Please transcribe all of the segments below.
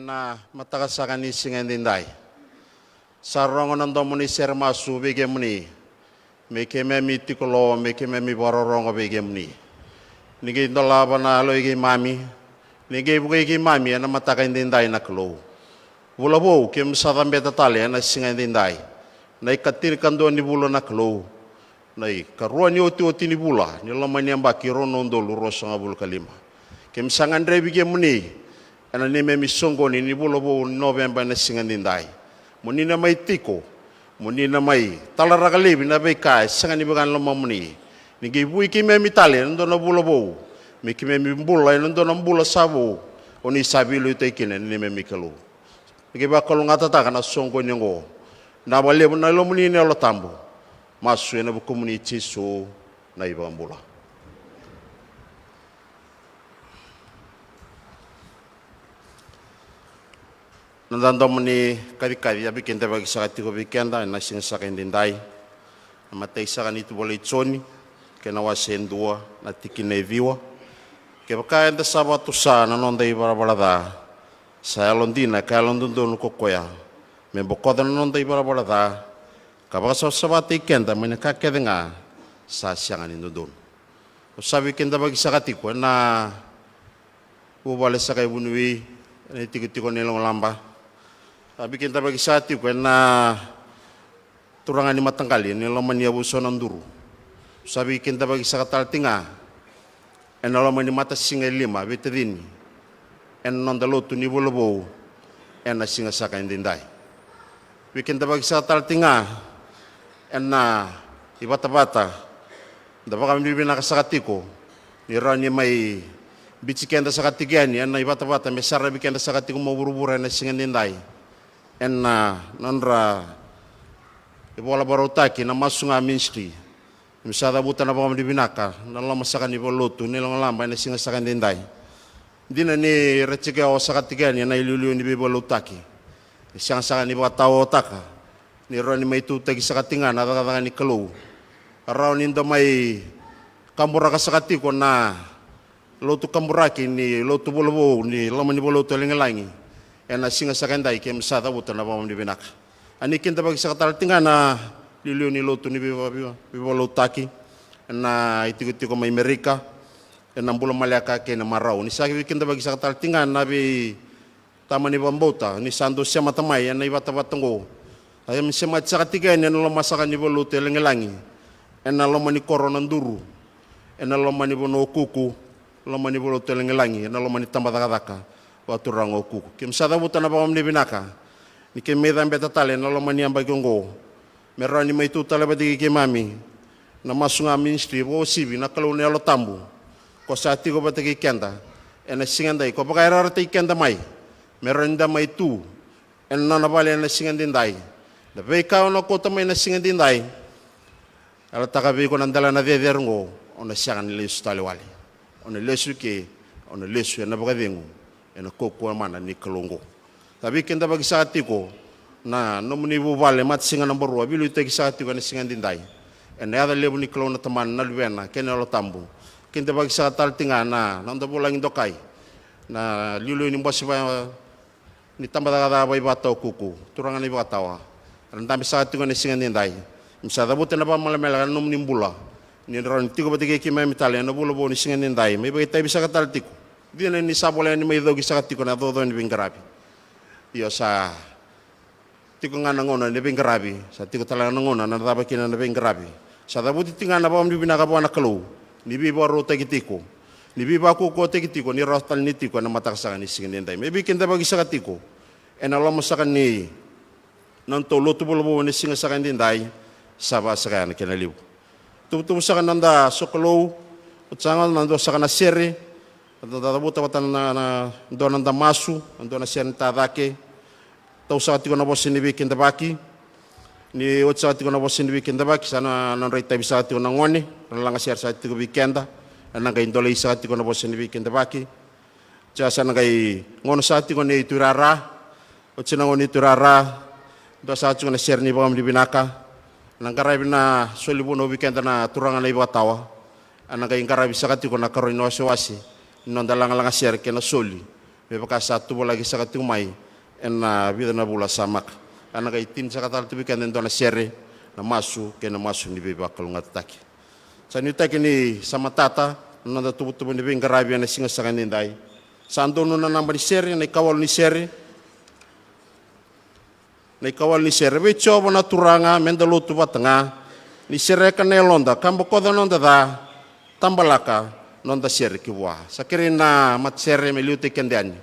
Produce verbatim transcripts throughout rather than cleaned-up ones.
Na mataka saka ni siga edaidai, sa rogo na domo ni sere masu vei kemuni, me keimami tiko lo, me keimami vakarorogo vei kemuni. Ni qai dolava na yalo i keimami, ni qai vukei keimami ena mataka edaidai na Kalou. Vula vou keimami sa cabeta tale ena siga edaidai, na ikatinikadua ni vula na Kalou, na ikarua ni otioti ni vula ni loma ni yabaki rua na udolu ruasagavulu ka lima. Keimami sa gadrevi kemuni ena neimami soqoni ni vula vou ni Noveba ena siga edaidai. Mo ni na mai tiko, mo ni na mai talaraka laivi na veika e sega ni vaka na lomamuni. Ni qai vukei keimami tale ena dua na vula vou, me keimami bula ena dua na bula sa vou, o ni sa veiliutaki kina na neimami Kalou. Ni qai vakalougatataka na soqoni oqo, na vakalevu na lomamuni na Yalo Tabu. Masu ena vukumuni Jisu na iVakabula. Na domo ni kacikaci a veikidavaki saka tiko vei keda ena siga saka edaidai. Na matai saka ni tuvala i Joni, kei na wase e dua, na tikina e ciwa. Kevaka eda sa vakatusa na noda ivalavala ca, sa yalodina ka yalododonu ko koya me bokoca na noda ivalavala ca, ka vakasavasavataki keda mai na ka kece ga sa sega ni dodonu. Au sa veikidavaki saka tiko ena vuvale saka e Vuniwei, ena itikotiko ni Lagolaba. Sa veikidavaki saka tiko ena turaga ni mataqali ni loma ni yavusa o Naduru. Sa veikidavaki saka tale tiko ga ena loma ni matasiga e lima veitacini ena noda lotu ni vula vou ena siga saka edaidai. Veikidavaki saka tale tiko ga ena ivatavata da vakavinavinaka saka tiko ni rawa ni mai biuti keda saka tiko yani ena ivatavata me saravi keda saka tiko mai vuravura ena siga edaidai. Ena nodra ivola vakarautaki na Masu Ga Ministry, keimami sa cavuta na vakavinavinaka na loma saka ni valenilotu ni Lagolaba ena siga saka edaidai. Dina ni ra tiko yawa saka tiko yani ena iliuliu ni veivakalotutaki, e sega saka ni vakataotaka ni rawa ni mai tutaki saka tiko ga na cakacaka ni Kalou. Rawa ni da mai kaburaka saka tiko na lotu kaburaki ni lotu vula vou ni loma ni valenilotu e lagilagi ena siga saka edai. Keimami sa cavuta na vakavinavinaka. A ni kidavaki saka tale tiko ga na iliuliu ni lotu ni veiva- veiva- veivakalotutaki ena itikotiko mai Merika, ena bula maleka kei na marau. Ni sa veikidavaki saka tale tiko ga na vei tama ni vakabauta ni sa dau semata mai ena ivatavata oqo. A keimami semati saka tiko yani ena loma saka ni valenilotu e lagilagi, ena loma ni koro o Naduru, ena loma ni vanua o Kuku, loma ni valenilotu e lagilagi, ena loma ni tabacakacaka vakaturaga o Kuku. Keimami sa cavuta na vakavinavinaka ni keimami cabeta tale ena loma ni yabaki oqo, me rawa ni mai tu tale vata kei keimami na Masu Ga Ministry, vakauasivi na Kalou na Yalo Tabu, ko sa tiko vata kei keda ena siga edai, ko vakaiyarayarati keda mai me rawa ni da mai tu ena nona vale ena siga edaidai. Na veika o na kauta mai na siga edaidai, yalataka vei iko na dela na cecere oqo, o na sega ni lesu tale wale. O na lesu ke, o na lesu ena vakacegu ena kaukauwa mana ni Kalou oqo. Sa veikidavaki saka tiko na nomuni vuvale, matasiga naba rua, veiliutaki saka tiko ena siga edaidai. Ena yaca levu ni Kalou na Tamana, na Luvena kei na Yalo Tabu, kidavaki saka tale tiko ga na noda vulagi dokai, na liuliu ni bose va- ni tabacakacaka vakaivata o Kuku, turaga na iVakatawa. Era dabe saka tiko ena siga edaidai. Keimami sa cavuta na vakamalamala ena nomuni bula, ni rawa ni tiko vata kei keimami tale ena vula vou ni siga edaidai, me vakaitavi saka tale tiko. Dina ni sa voleka ni mai coki saka tiko na caucau ni veiqaravi. Io, sa tiko ga na gauna ni veiqaravi, sa tiko tale ga na gauna na cava kina na veiqaravi. Sa cavuti tiko ga na vakavinavinaka vua na Kalou ni veivakarautaki tiko, ni veivakaukauwataki tiko, ni rawa tale ni tiko ena mataka saka ni siga edaidai, me veikidavaki saka tiko ena loma saka ni nodatou lotu vula vou ena siga saka edaidai. Sa vakasakaya na kena levu. Tuvatuva saka na noda sokalou, oti saka na dua saka na sere, na noda cavuta vata na, na dua na noda masu, na dua na sere ni tacake. Tau saka tiko na vosa ni veikidavaki. Ni oti saka tiko na vosa ni veikidavaki, sa na nodra itavi saka tiko na gone, ra lagasere saka tiko vei keda. Ena qai dolei saka tiko na vosa ni veikidavaki. Sa, sa na qai gauna saka tiko nei Tuirara. Oti na gauna nei Tuirara, dua saka tiko na sere ni vakavinavinaka. Na qaravi na soli vunau vei keda na turaga na iVakatawa. Ena qai qaravi saka tiko na karua ni wasewase ni noda lagalaga sere kei na soli Me vaka sa tuvalaki saka tiko mai ena vica na vula sa maka. A na qai tini saka tale tu vei keda e dua na sere, na masu kei na masu ni veivakalougatataki. Sa nuitaki ni sa matata na noda tuvatuva ni veiqaravi ena siga saka edaidai. Sa donu na naba ni sere, na ikawalu ni sere. Na ikawalu ni sere. Vei Jiova na Turaga, me da lotu vata ga. Ni sereka na yaloda ka bokoca na noda ca, tabalaka na noda sere ki vua. Sa kerei na matasere me liutaki keda yani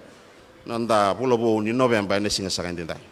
na noda vula vou ni Noveba ena siga saka edaidai.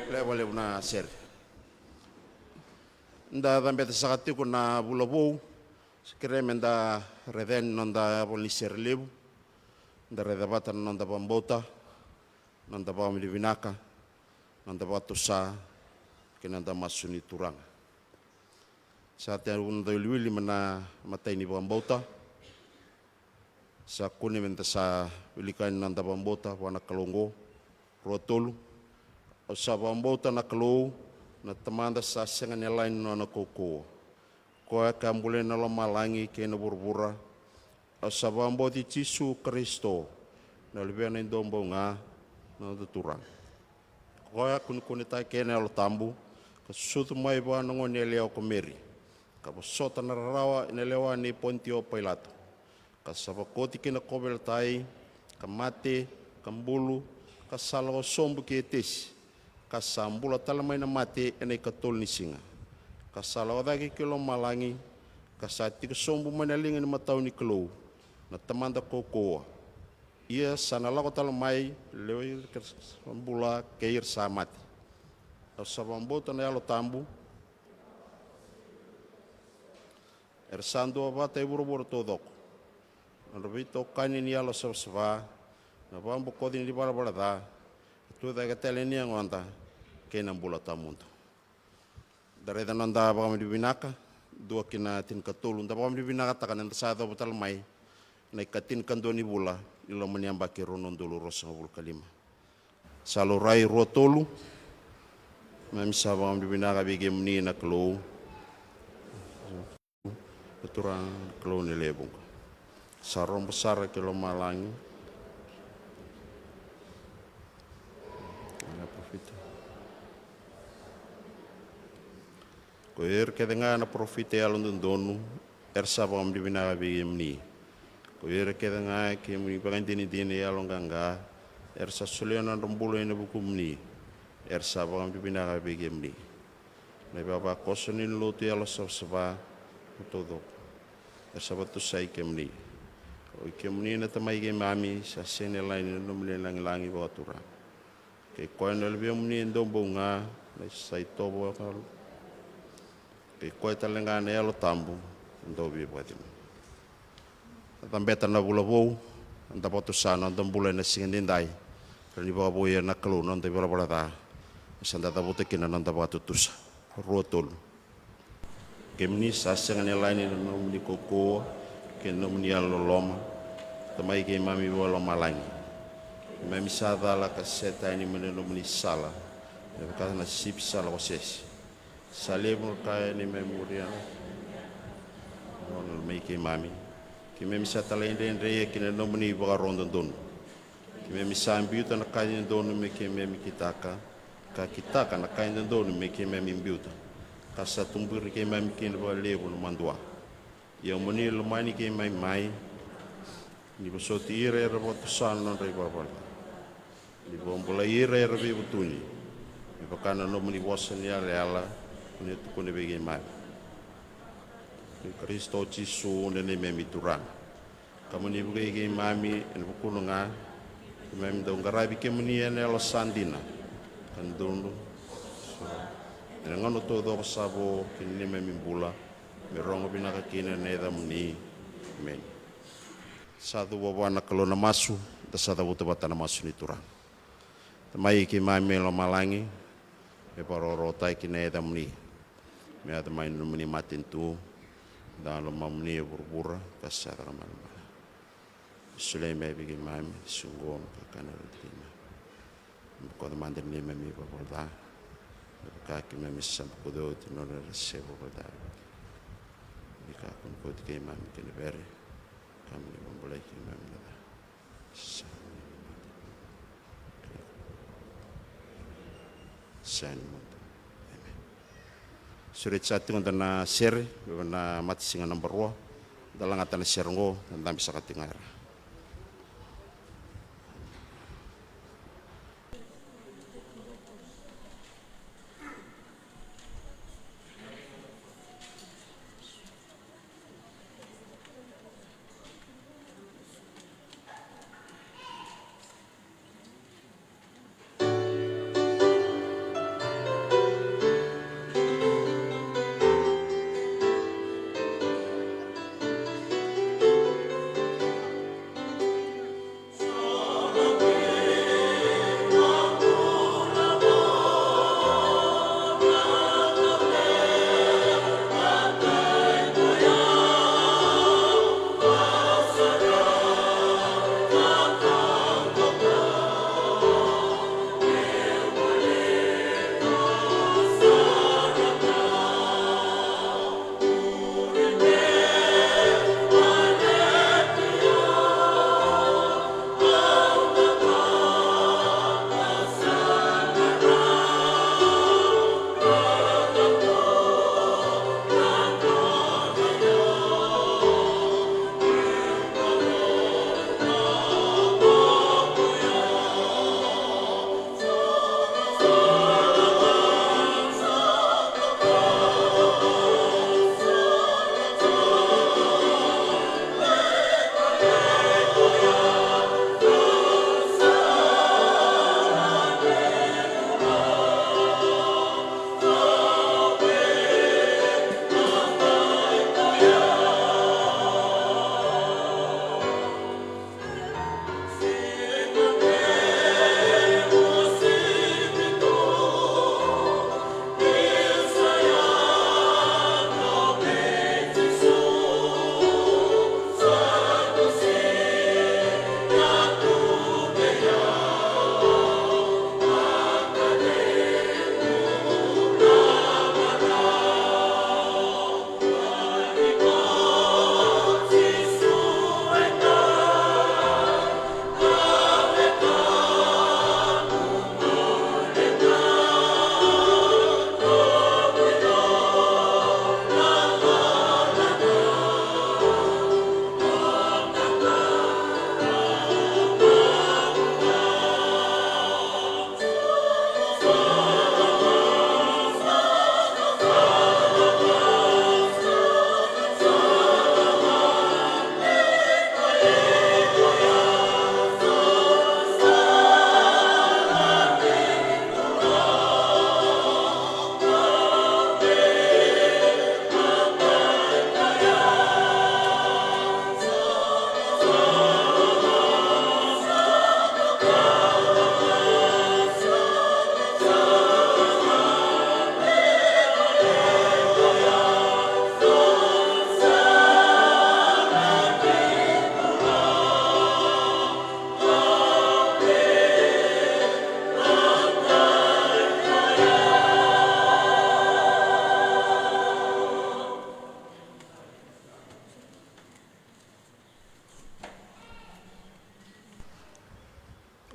Levu, levu na sere. Da cabeta saka tiko na vula vou. Sa kerei me da raica yani na noda ivola ni sere levu. Da raica vata na noda vakabauta, noda vakavinavinaka, noda vakatusa kei na noda masu ni Turaga. Sa tekivu na noda wiliwili mai na imatai ni vakabauta. Sa kune me da sa wilika yani na noda vakabauta vua na Kalou oqo. Rua, tolu. Au sa vakabauta na Kalou, na Tamada sa sega ni yalani nona kaukauwa. Koya ka bula ena lomalagi kei na vuravura. Au sa vakabauti Jisu Karisito, na Luvena e dua bau ga, na noda Turaga. Koya kunekunetaki ena Yalo Tabu, ka sucu mai vua na gone yalewa ko Meri, ka vosota na rarawa ena lewa nei Pontio Pailato, ka sa vakoti ki na kauveilatai, ka mate, ka bulu, ka sa lako sobu ki Etesi, ka sa bula tale mai na mate ena ikatolu ni siga, ka sa lako cake ki lomalagi, ka sa tiko sobu mai na liga ni matau ni Kalou, na Tamada kaukauwa. Ia sa na lako tale mai, lewe bula kei ira sa mate. Au sa vakabauta na Yalo Tabu. Era sa duavata e vuravura taucoko. nodra veitokani ni yalo savasava, na vakabokoci ni valavala ca, na tucake tale ni yagoda kei na bula tawamudu. Da raica na noda vakavinavinaka, dua ki na tinikatolu, da vakavinavinakataka ni da sa yacova tale mai na ikatinikadua ni vula ni loma ni yabaki rua na udolu ruasagavulu ka lima. Sa laurai rua tolu. Keimami sa vakavinavinaka vei kemuni na Kalou, na Turaga na Kalou ni lewe vuqa. Sa robo sara ki lomalagi. Na parofita. Ko ira kece ga na parofita yalododonu, era sa vakavinavinaka vei kemuni. Ko ira kece ga kemuni vakadinadina yaloqaqa, era sa solia na nodra bula ena vukumuni, era sa vakavinavinaka vei kemuni. Na ivavakoso ni lotu yalo savasava, na taucoko, era sa vakatusai kemuni. Oi kemuni na Tamai keimami, sa sega ni yalani na nomuni lagilagi vakaturaga. Kei koya na luvemuni e dau bau ga, na sa itovo, kei koya tale ga na Yalo Tabu e dau veivakacegui. Da cabeta na vula vou, da vakatusa na noda bula ena siga nidai. Ka ni vakavouya na Kalou na noda ivalavala ca, sa da cavuta kina na noda vakatutusa. Rua tolu. Kemuni sa sega ni yalani na nomuni kaukauwa kei na nomuni yalololoma, Tamai keimami vakalomalagi. Keimami sa cala ka se tani mai na nomuni sala, me vaka na sipi sa lako sese. Sa levu na ka e neimami muria na nona mai keimami. Keimami sa talaidredre ki na nomuni ivakaro dodonu. Keimami sa biuta na ka e dodonu me keimami kitaka, ka kitaka na ka e dodonu me keimami biuta, ka sa tuburi keimami kina vakalevu na madua. Ia mo ni lomani keimami mai, ni vosoti ira era vakatusa na nodra ivalavala ca. Ni vakabulai ira era veivutuni, me vaka na nomuni vosa ni yalayala ko ni a tukuna vei keimami. Ni Karisito Jisu na neimami Turaga. Ka mo ni vukei keimami ena vukuna ga, keimami dau qaravi kemuni ena yalo sa dina ka dodonu ena gauna taucoko sa vo ki na neimami bula, me rogo vinaka kina na yacamuni. Emeni. Sa cuva vua na Kalou na masu, da sa cavuta vata na masu ni Turaga. Tamai keimami e lomalagi, me vakarokorokotaki na yacamuni. Me yaco mai na nomuni matanitu, da lomamuni e vuravura ka sa caka mai lomalagi. Solia mai vei keimami siga oqo na kakana eda dau bokoca mada na neimami ivalavala ca, me vaka keimami sa bokoca oti na nodra se ivalavala ca. Ni kakua ni kauti keimami ki na vere, ka mo ni vakabulai keimami na ca. Sa, sa ni mudu. Emeni. Sureti sa tiko na sere, na matasiga naba rua, da lagata na sere oqo, da dabe saka tiko ga e ra.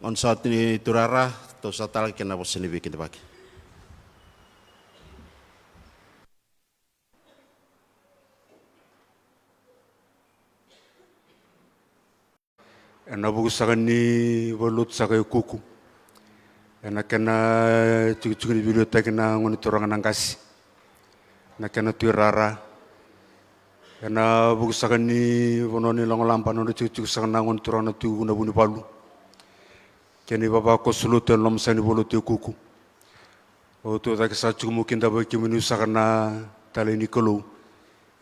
Oni sa tu ni turara, tou sa talaki na vosa ni veikidavaki. Ena vuku saka ni valotu saka e Kuku, ena kena tikotiko ni veiliutaki na gone turaga na qase, na kena tuirara. Ena vuku saka ni vanua ni lagolaba, na nodra tikotiko saka na gone turaga na Tui Vuku na Vunivalu, kei na ivavakoso lotu ena loma saka ni valotu e Kuku. Au tucake saka tiko meu kidavaki kemuni saka na talai ni Kalou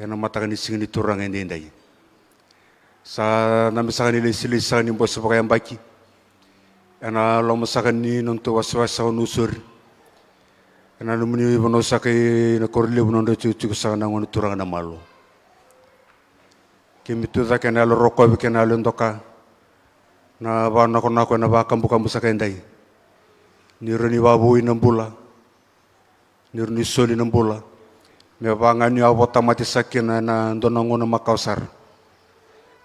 ena mataka ni siga ni Turaga edaidai. Sa cabe saka ni lesilesi saka ni bose vakayabaki ena loma saka ni nodatou wasewase saka o Nausori, ena nomuni vanua saka i Nakoralevu, na nodra tikotiko saka na gone turaga na Malo. Keimami tucake ena yalo rokovi kei na yalo doka na vanakonako ena vakabukabu saka edai. Ni rawa ni vakavoui na bula, ni rawa ni soli na bula, me vaka ga ni a votamata saka kina ena dua na gauna makawa sara.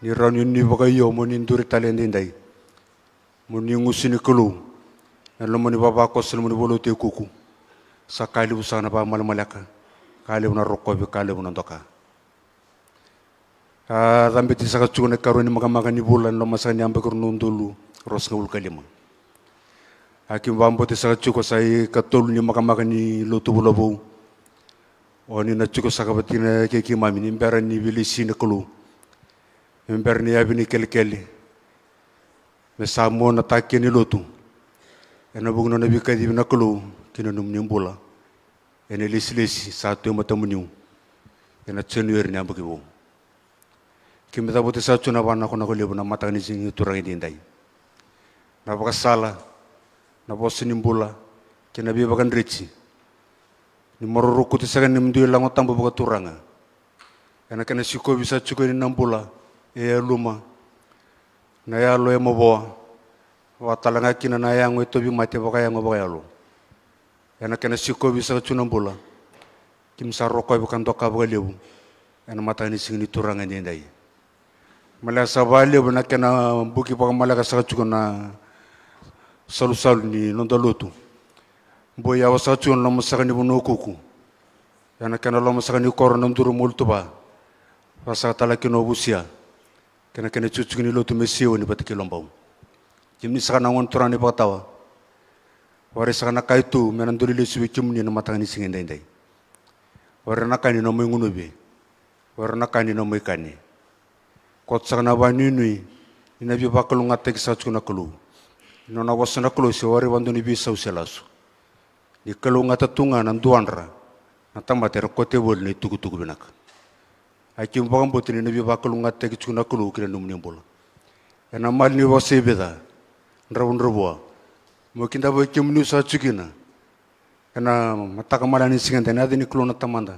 Ni rawa ni, ni vakaio mo ni duri tale edaidai, mo ni gusu ni Kalou ena loma ni vavakoso, loma ni valotu e Kuku. Sa ka levu saka na vakamalamaleka, ka levu na rokovi, ka levu na doka. A cabeti saka tiko na ikarua ni makamaka ni vula ena loma saka ni yabaki rua na udolu ruasagavulu ka lima. A keimami vakabauta saka tiko sa ikatolu ni makamaka ni lotu vula vou. Oni na tiko saka vata kina kei keimami ni bera ni veilesi na Kalou, ni bera ni yavi ni kelekele, me sa muataki na lotu ena vuku ni nona veikacivi na Kalou ki na nomuni bula ena ilesilesi sa tu e matamunia ena Janueri ni yabaki vou. Keimami cavuta saka tiko na vanakonako levu na mataka ni siga ni Turaga edaidai. Na vakasala, na vosa ni bula kei na veivakadreti, ni maroroi koto saka ni dui Lago Tabu vakaturaga. Ena kena sikovi saka tiko yani na bula e yaluma, na yalo e mavoa, vaka tale ga kina na yago e tauvimate vakayago vakayalo. Ena kena sikovi saka tiko na bula, keimami sa rokovi ka doka vakalevu ena mataka ni siga ni Turaga edaidai. Maleka saka vakalevu na kena buki vakamaleka saka tiko na salusalu ni noda lotu. Boi yawa saka tiko na loma saka ni vanua o Kuku, ena kena loma saka ni koro na Duru Molutuva, vaka saka tale kina o Vusia, kei na kena tikotiko ni lotu mai Saioni vata kei Lobau. Kemuni saka na gone turaga ni vakatawa, warai saka na ka e tu me na dau lesu vei kemuni ena mataka ni siga edaidai. Warai na ka ni na mai gunuvi, warai na ka ni na mai kani. Koto saka na vakanuinui ni na veivakalougatataki saka tiko na Kalou. Ni nona vosa na Kalou, se warai vakadua ni veisau se lasu. Ni kalougata tu ga na duadra na tamata era kote voli na itukutuku vinaka. A keimami vakabauta ni na veivakalougatataki tiko na Kalou ki na nomuni bula. Ena mala ni vosa e vica, dravudravua, mo kidavaki kemuni saka tiko kina ena mataka mala ni siga edaidai, ena yaca ni Kalou na Tamada,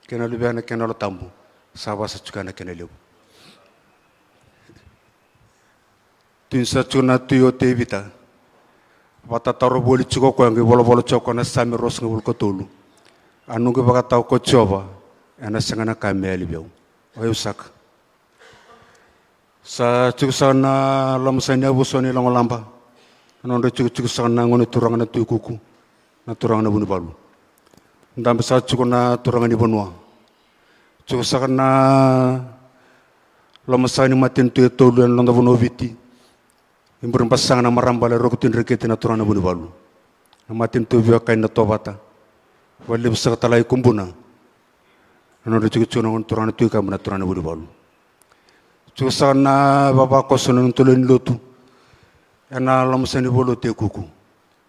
kei na Luvena, kei na Yalo Tabu. Sa vaka saka tiko na kena levu. Tui saka tiko na tui o Tevita. Vakatataro voli tiko o koya, qai volavola tiko o koya na Same ruasagavulu ka tolu. A noqu ivakatawa ko Jiova, ena sega na ka me yali vei au. O yau saka. Sa tiko saka na loma saka ni yavusa ni Lagolaba, na nodra tikotiko saka na gone turaga na Tui Kuku, na turaga na Vunivalu. Dabe saka tiko na turaga ni vanua. Tiko saka na loma saka ni matanitu e tolu ena noda vanua o Viti. Ni buri basaga na marama bale roko tu dreketi na turaga na Vunivalu. Na matanitu veiwekani na Tovata. Vakalevu saka tale i Kubuna, na nodra tikotiko na gone turaga na Tui Kaba, na turaga na Vunivalu. Tiko saka na vavakoso na noda lewe ni lotu ena loma saka ni valotu e Kuku.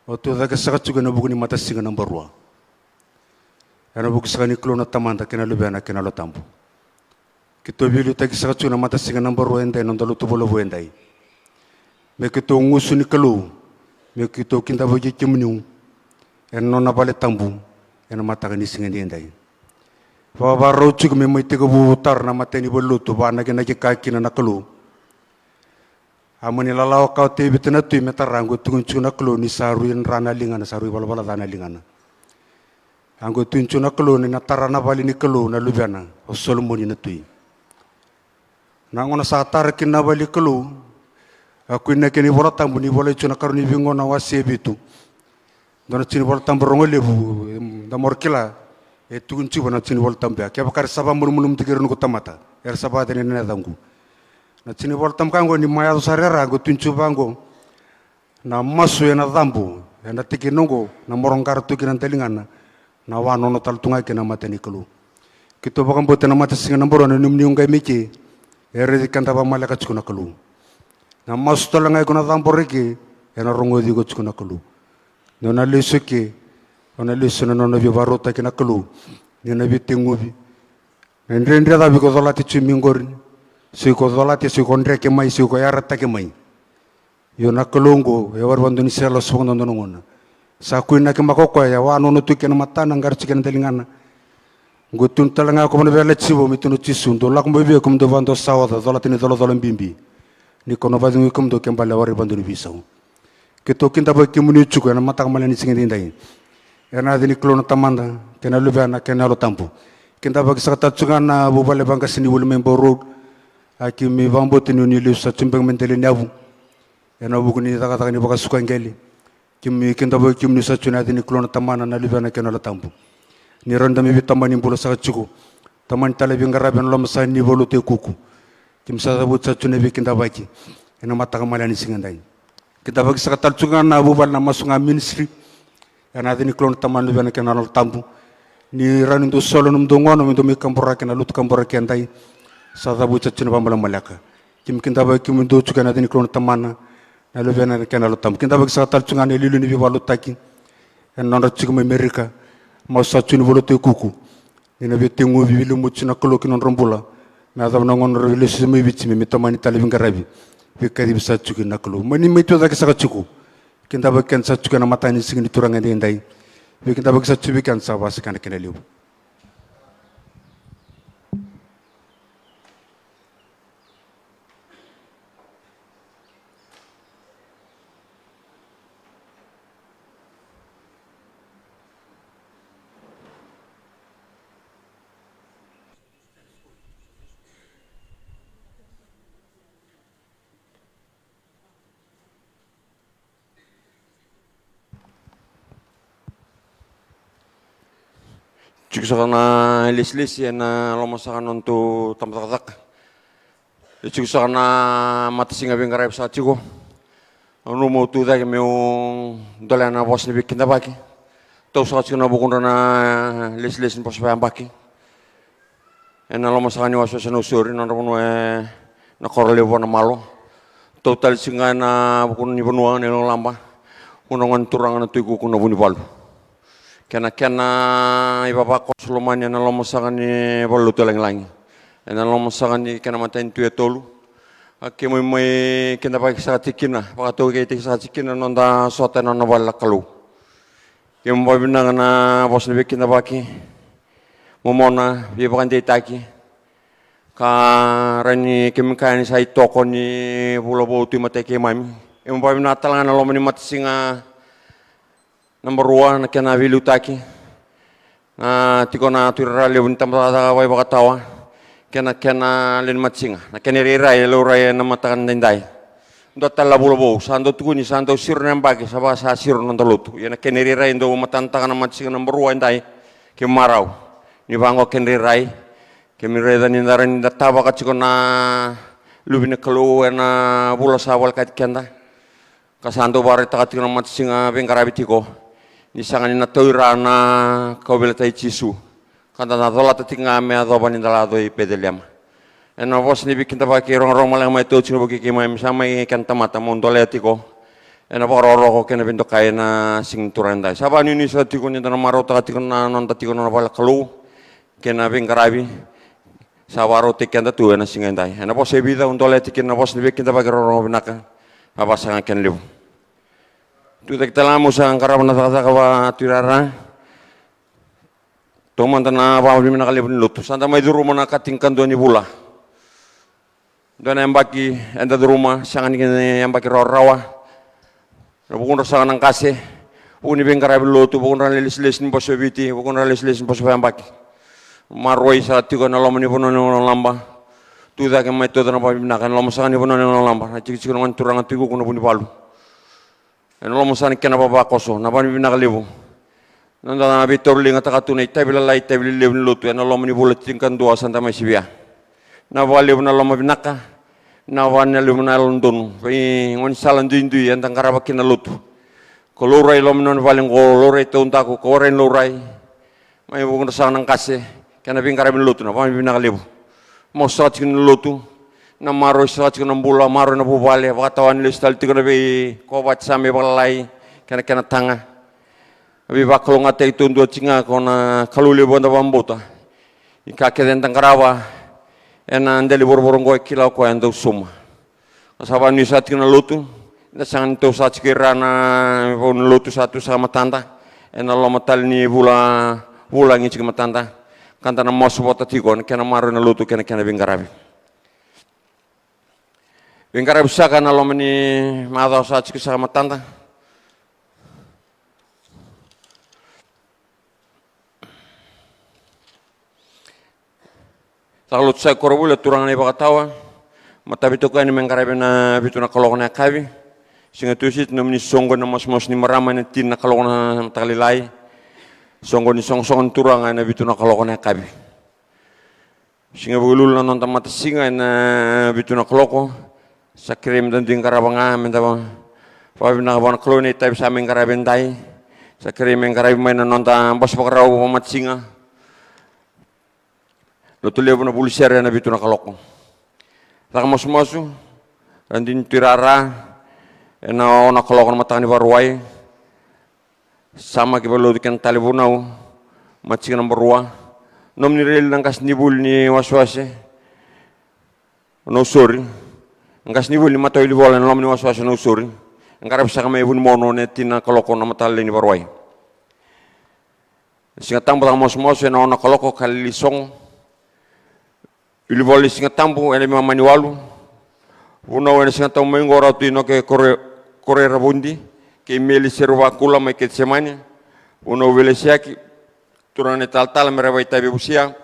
Au tucake saka tiko ena vuku ni matasiga naba rua. Ena vuku saka ni Kalou na Tamada, kei na Luvena, kei na Yalo Tabu. Keitou veiliutaki saka tiko na matasiga naba rua edai, na noda lotu vola vou edai. Me keitou gusu ni Kalou, me keitou kidavaki kemuni ena nona vale tabu ena mataka ni siga edaidai. Vakavakarau tiko me mai tekivu tara na matai ni valenilotu, vakanakinaki ka kina na Kalou. A mani lalawa ka o Tevita na tui me tara, a qai tukuni tiko na Kalou ni sa rui dra na ligana, sa rui valavala ca na ligana. A qai tukuni tiko na Kalou ni na tara na vale ni Kalou na luvena o Solomoni na tui. Na gauna sa tara kina na vale ni Kalou, A kua ni kena iVola Tabu ni volai tu na Karua ni Veigauna wase e vitu. Dua na tiki ni Vola Tabu rogo levu, da mora kila, e tukuni tu vua na tiki ni Vola Tabu ya. Kevaka era sa vamalumalumutaki ira noqu tamata, era sa vakacegani ena yacaqu. Na tiki ni Vola Tabu ka oqo ni mai yaco sara era, oqo tukuni tu vaqo. Na masu ena cabo, ena tikina oqo, na moro qara tu kina daligana, na wa nono tale tu ga kina na mata ni Kalou. Keitou vakabauta na matasiga na barua na nomuni uqai mai ke, e raici keda vakamaleka tiko na Kalou. Na masu tale ga iko na cabo reke, ena rogoci iko tiko na Kalou. Ni o na lesu ke, o na lesu na nona veivakarautaki na Kalou. Ni na veiteguvi. Na dredre cava iko colati tu mai qori. Se iko colati, se iko dreke mai, se iko yarataki mai. Io na Kalou oqo, e warai vakadua ni sega ni lako sobu vakadua na gauna. Sa kua ni kemaka o koya, e wa nono tu kina matana, qara tu kina daligana. Oqo tukuni tale ga o koya vua na Veiyalayalati Vou, me tukuna o Jisu, dou lako mai vei au kemudou va dou sa oca, colata na icolacola bibi. Ni ko na vakacegui kemudou ke bale warai vakadua ni veisau. Keitou kidavaki kemuni tiko ena mataka mada ni siga edaidai. Ena yaca ni Kalou na Tamada, kei na Luvena, kei na Yalo Tabu. Kidavaki saka tale tiko ga na vuvale vaqase ni vuli mai Bau Road. A keimami vakabauta ni o ni lesu sa tiko beka mai dela ni yavu. Ena vuku ni cakacaka ni vakasuka qele. Keimami kidavaki kemuni sa tiko ena yaca ni Kalou na Tamana, na Luvena kei na Yalo Tabu. Ni rawa ni da mai veitamani bula saka tiko. Tamani tale veiqaravi ena loma saka ni valenilotu e Kuku. Keimami sa cavuti sa tiko na veikidavaki. Ena mataka mada ni siga edai. Kidavaki saka tale tiko ga na vuvale na Masu Ga Ministry. Ena yaca ni Kalou na Tamana, Luvena kei na Yalo Tabu. Ni rawa ni dou soli na nomudou gauna me dou mai kaburaki ena lotu kaburaki edai. Sa cavuti sa tiko na vakabalamaleka. Keimami kidavaki kemudou tiko ena yaca ni Kalou na Tamana, na Luvena kei na Yalo Tabu. Kidavaki saka tale tiko ga na iliuliu ni veivakalotutaki. Ena nodra tiko mai Amerika. Masu sa tiko ni valenilotu e Kuku. Ni na veiteguvi, veilumuti na Kalou ki na nodra bula. Me yacova na gauna ra lesu mai Viti me, me tomani tale veiqaravi. Veikacivi sa tiko kina na Kalou. Mani mai tucake saka tiko. Kidavaki keda sa tiko ena mataka ni siga ni Turaga edaidai. Veikidavaki sa tiko vei keda sa vaka saka na kena levu. Tiko saka na ilesilesi ena loma saka nodatou tabacakacaka. E tiko saka na matasiga veiqaravi sa tiko. Au nanuma au tucake meu dolea na vosa ni veikidavaki. Tau saka tiko na vukudra na ilesilesi ni vosa vakayabaki. Ena loma saka ni wasewase Nausori, nodra vanua ena koro levu Vanamalo. Tau tale tiko ga ena vuku ni vanua na iLakolaba. Vunagone turaga na Tui Kuku na Vunivalu. Kei na kena ivavakoso lomani ena loma saka ni valenilotu e lagilagi. Ena loma saka ni kena matanitu e tolu. A keimami mai kidavaki saka tiko kina, vakataukeitaki saka tiko kina na noda sota ena nona vale na Kalou. Keimami vakavinavinaka na vosa ni veikidavaki. Momona, veivakadeitaki. Ka rawa ni keimami kaya ni sa itoko ni vula vou tu e matai keimami. Keimami vakavinavinaka tale ga na loma ni matasiga naba rua na kena veiliutaki. Na tiko na tuirara levu ni tabacakacaka vakaivakatawa. Kei na kena lewe ni matasiga. Na kena irairai e laurai ena mataka ni daidai. Dua tale na vula vou, sa dau tukuni, sa dau siro na yabaki, sa vaka sa siro na noda lotu. Ia na kena irairai e dau matanataka na matasiga naba rua edai. Keimami marau. Ni vaqo kena irairai. Keimami raica ni da rawa ni da tavaka tiko na luve ni Kalou ena vula sa volekati keda. Ka sa dau vakaraitaka tiko na matasiga veiqaravi tiko. Ni sega ni na tauira na kauveilatai Jisu. Ka da na colata tiko ga me yacova ni da la yaco i Peceliema. Ena vosa ni veikidavaki rogorogo maleka mai tauci na vuki keimami sa mai kena tamata mo dolea tiko. Ena vakarokoroko kei na veidokai ena siga ni Turaga edai. Sa vakanuinui sara tiko ni da na marautaka tiko na noda tiko na nona vale Kalou. Kei na veiqaravi. Sa vakarautaki keda tu ena siga edai. Ena vosa e vica au dolea tiko kina na vosa ni veikidavaki rogorogo vinaka. A vakasaga kena levu. Tucake tale ga meu sa qarava na cakacaka vakatuirara. Taumada na vakavinavinaka levu ni lotu. Sa da mai curuma na ka tinikadua ni vula. Dua na yabaki eda curuma, sega ni yabaki rawarawa. Na vukudra saka na qase, vuku ni veiqaravi lotu, vukudra na lesilesi ni bose o Viti, vukudra na lesilesi ni bose vakayabaki. Maroroi saka tiko ena loma ni vanua ni Vanua Laba. Tu cake mai, tauca na vakavinavinaka ena loma saka ni vanua ni lalaba, na tikotiko na gone turaga Tui Kuku na Vunivalu. Ena loma saka ni kena vavakoso, na vakavinavinaka levu. Na noda veitauri ligataka tu na itavi lalai, itavi lelevu ni lotu ena loma ni vula tinikadua sa da mai sivia. Na vakalevu na loma vinaka, na vakalevu na yalododonu vei gaunisala duidui eda qarava kina na lotu. Ko laurai loma ni nona vale qo, laurai taudaku, ko warai ni laurai. Mai vuku na saga na qase kei na veiqaravi ni lotu, na vakavinavinaka levu. Masu saka tiko na lotu, na maroroi saka tiko na bula, maroroi na vuvale, vakatawa ni lesu tale tiko na veikovati sa mai vakalalai kei na kena taga. Veivakalougatataki taudua tiko ga ko na Kalou levu eda vakabauta. Ni ka kece eda qarava ena dela ni voravora oqo e kila o koya e dau sauma. Ka sa vakanuinui saka tiko na lotu, eda sega ni tau saka tiko i ra na vau ni lotu sa tu saka matada ena loma tale ni vula, vulagi tiko matada. Ka da na masu vata tiko ena kena maroroi na lotu kei na kena veiqaravi. Veiqaravi saka ena loma ni macawa sa tiko saka matada. Caka lotu saka i koronivuli na turaga na iVakatawa. Mataveitokani me qaravi ena vitu na kaloko na yakavi. Siga Tusiti, nomuni soqoni na masumasu ni marama ena tini na kaloko na mataka lailai. Soqoni, soqosoqo ni turaga ena vitu na kaloko na yakavi. Siga Vukelulu na noda matasiga ena vitu na kaloko. Sa kerei meda dui qarava ga, meda va-, vakavinaka vua na Kalou ena itavi sa mai qaravi edai. Sa kerei me qaravi mai na noda bose vakarau vakamatasiga. Lotu levu na Vulisere ena vitu na kaloko. Caka masumasu, radini Tui Rara, ena ono na kaloko na mataka ni Vakarauwai. Samaki Valenilotu kei na Talevunau, matasiga naba rua. Nomuni reli na qasenivuli ni wasewase o Nausori. Qasenivuli ni matawilivola ena loma ni wasewase o Nausori. E qaravi saka mai Vunimono ena tini na kaloko na mataka lailai ni Vakarauwai. Siga Tabu caka masumasu ena ono na kaloko, Kalili Sogo. Wilivola ni Siga Tabu ena veimama ni walu. Vunau ena Siga Tabu mai oqo, Ratu Inoke Kore-, Koreiravudi kei Meli Seruvakula mai Kecisemani. Vunau Velesiyaki, turaga na italatala, me ra vakaitavi e Vusia.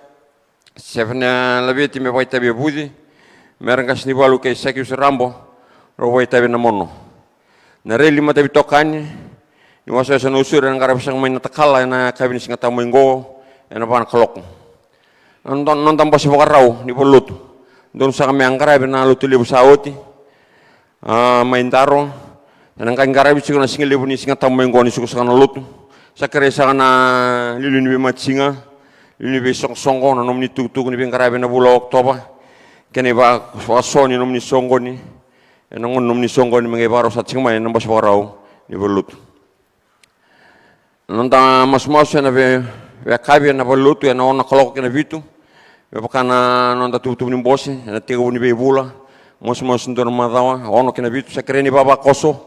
Sefania Laveti me vakaitavi e Vuci. Mera Qasenivalu kei Sakiusi Rabo, rau vakaitavi e Namono. Na reli mataveitokani ni wasewase o Nausori ena qaravi saka mai Natakala ena yakavi ni Siga Tabu mai oqo ena va na kaloko. Na noda, noda bose vakarau ni valenilotu, donu saka me a qaravi na Lotulevu sa oti, a, mai Daro. Ena qai qaravi tiko na sigalevu ni Siga Tabu mai oqo ni suka saka na lotu. Sa kerei saka na liuliu ni veimatasiga, liuliu ni veisoqosoqo, na nomuni tukutuku ni veiqaravi ena vula o Okotova, kei na ivakaso ni nomuni soqoni, ena gauna ni nomuni soqoni, me qai vakarau saka tiko mai na bose vakarau ni valenilotu. Na noda masumasu ena vei-, veiyakavi ena valenilotu ena ono na kaloko kei na vitu. Me vaka na noda tuvatuva ni bose, ena tekivu ni veivula, masumasu dua na macawa, ono kei na vitu, sa kerei na ivavakoso.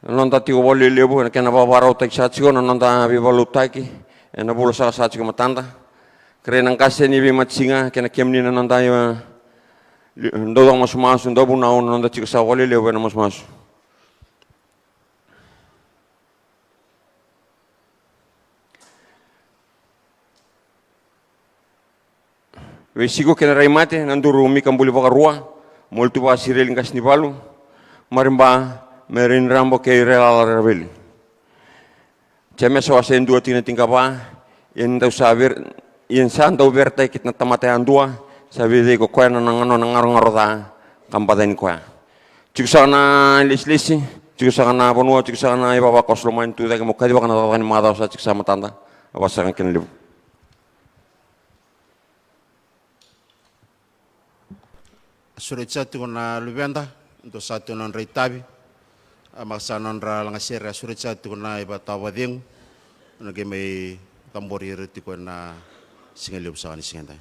Na noda tiko vakalelevu ena kena vakavakarautaki saka tiko na noda veivakalotutaki ena vula saka sa tiko matada. Kerei na qase ni veimatasiga kei na kemuni na noda, e, li-, dau caka masumasu, dau vunau, na noda tiko saka vakalelevu ena masumasu. Veisiko kei na Raimate, Naduru Mika Bulivakarua, Molituva Sireli Qasenivalu, Mariba Mereini Rabo kei Rerala Raveli. Jemesa wase e dua tikina tinikava, ia ni dau sa ver-, ia ni sa dau veretaki na tamata yadua, sa veicei ko koya na nona, nona garogaro ca ka baca yani koya. Tiko saka na lesilesi, tiko saka na vanua, tiko saka na ivavakoso lomani, tu cake mo kacivaka na cakacaka ni macawa sa tiko saka matada. A vaka saka kena levu. A sureti saka tiko na luveda, dua saka tiko na nodra itavi. A maka saka na nodra lagasere, a sureti saka tiko na iVakatawa Vakacegu. Na qai mai cabori ira tiko ena sigalevu saka ni siga edai.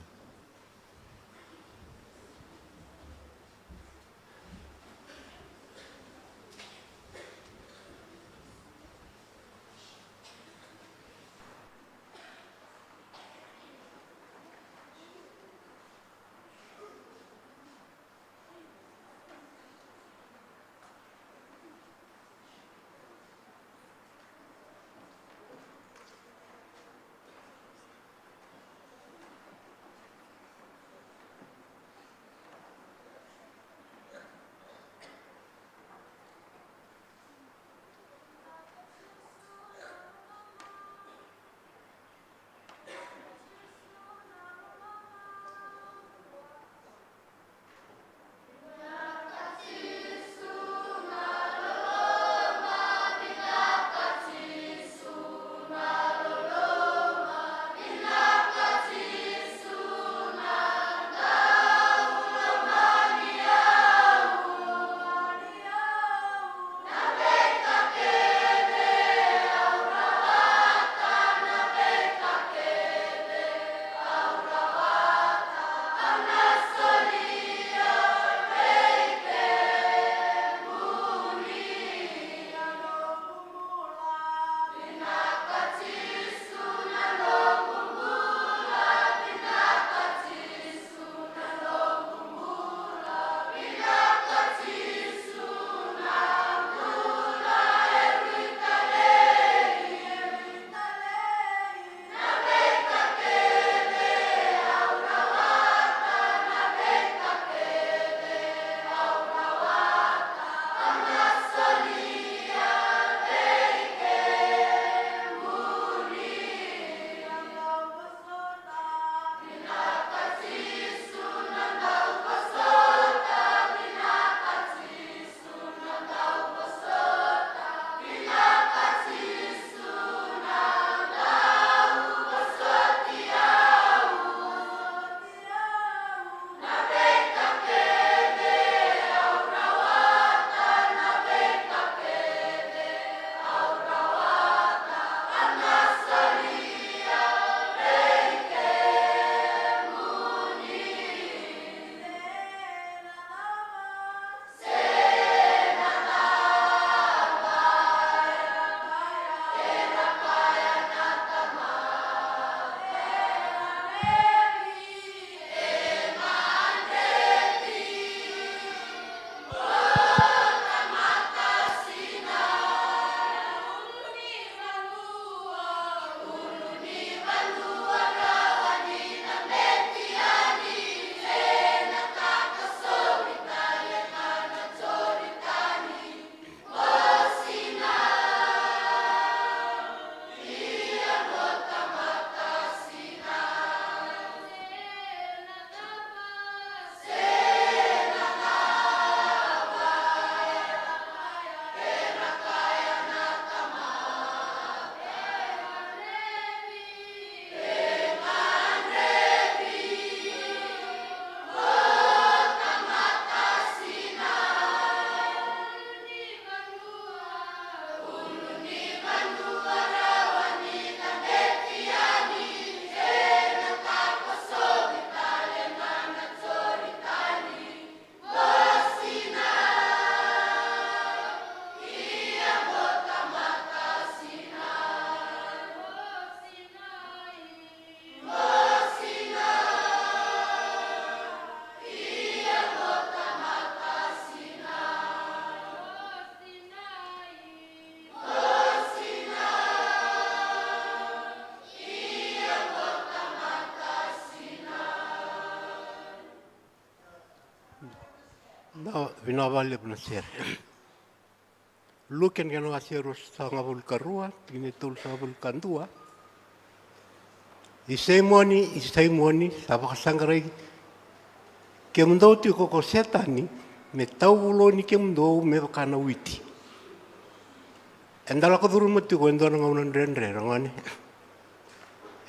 Vinaka vakalevu na sere. Luke na kena wase e ruasagavulu ka rua, tikina e tolusagavulu ka dua. I Saimoni, i Saimoni, sa vakasaqarai kemudou tiko ko Setani me tauvuloni kemudou me vaka na witi. Eda lako curuma tiko e dua na gauna dredre, ragone.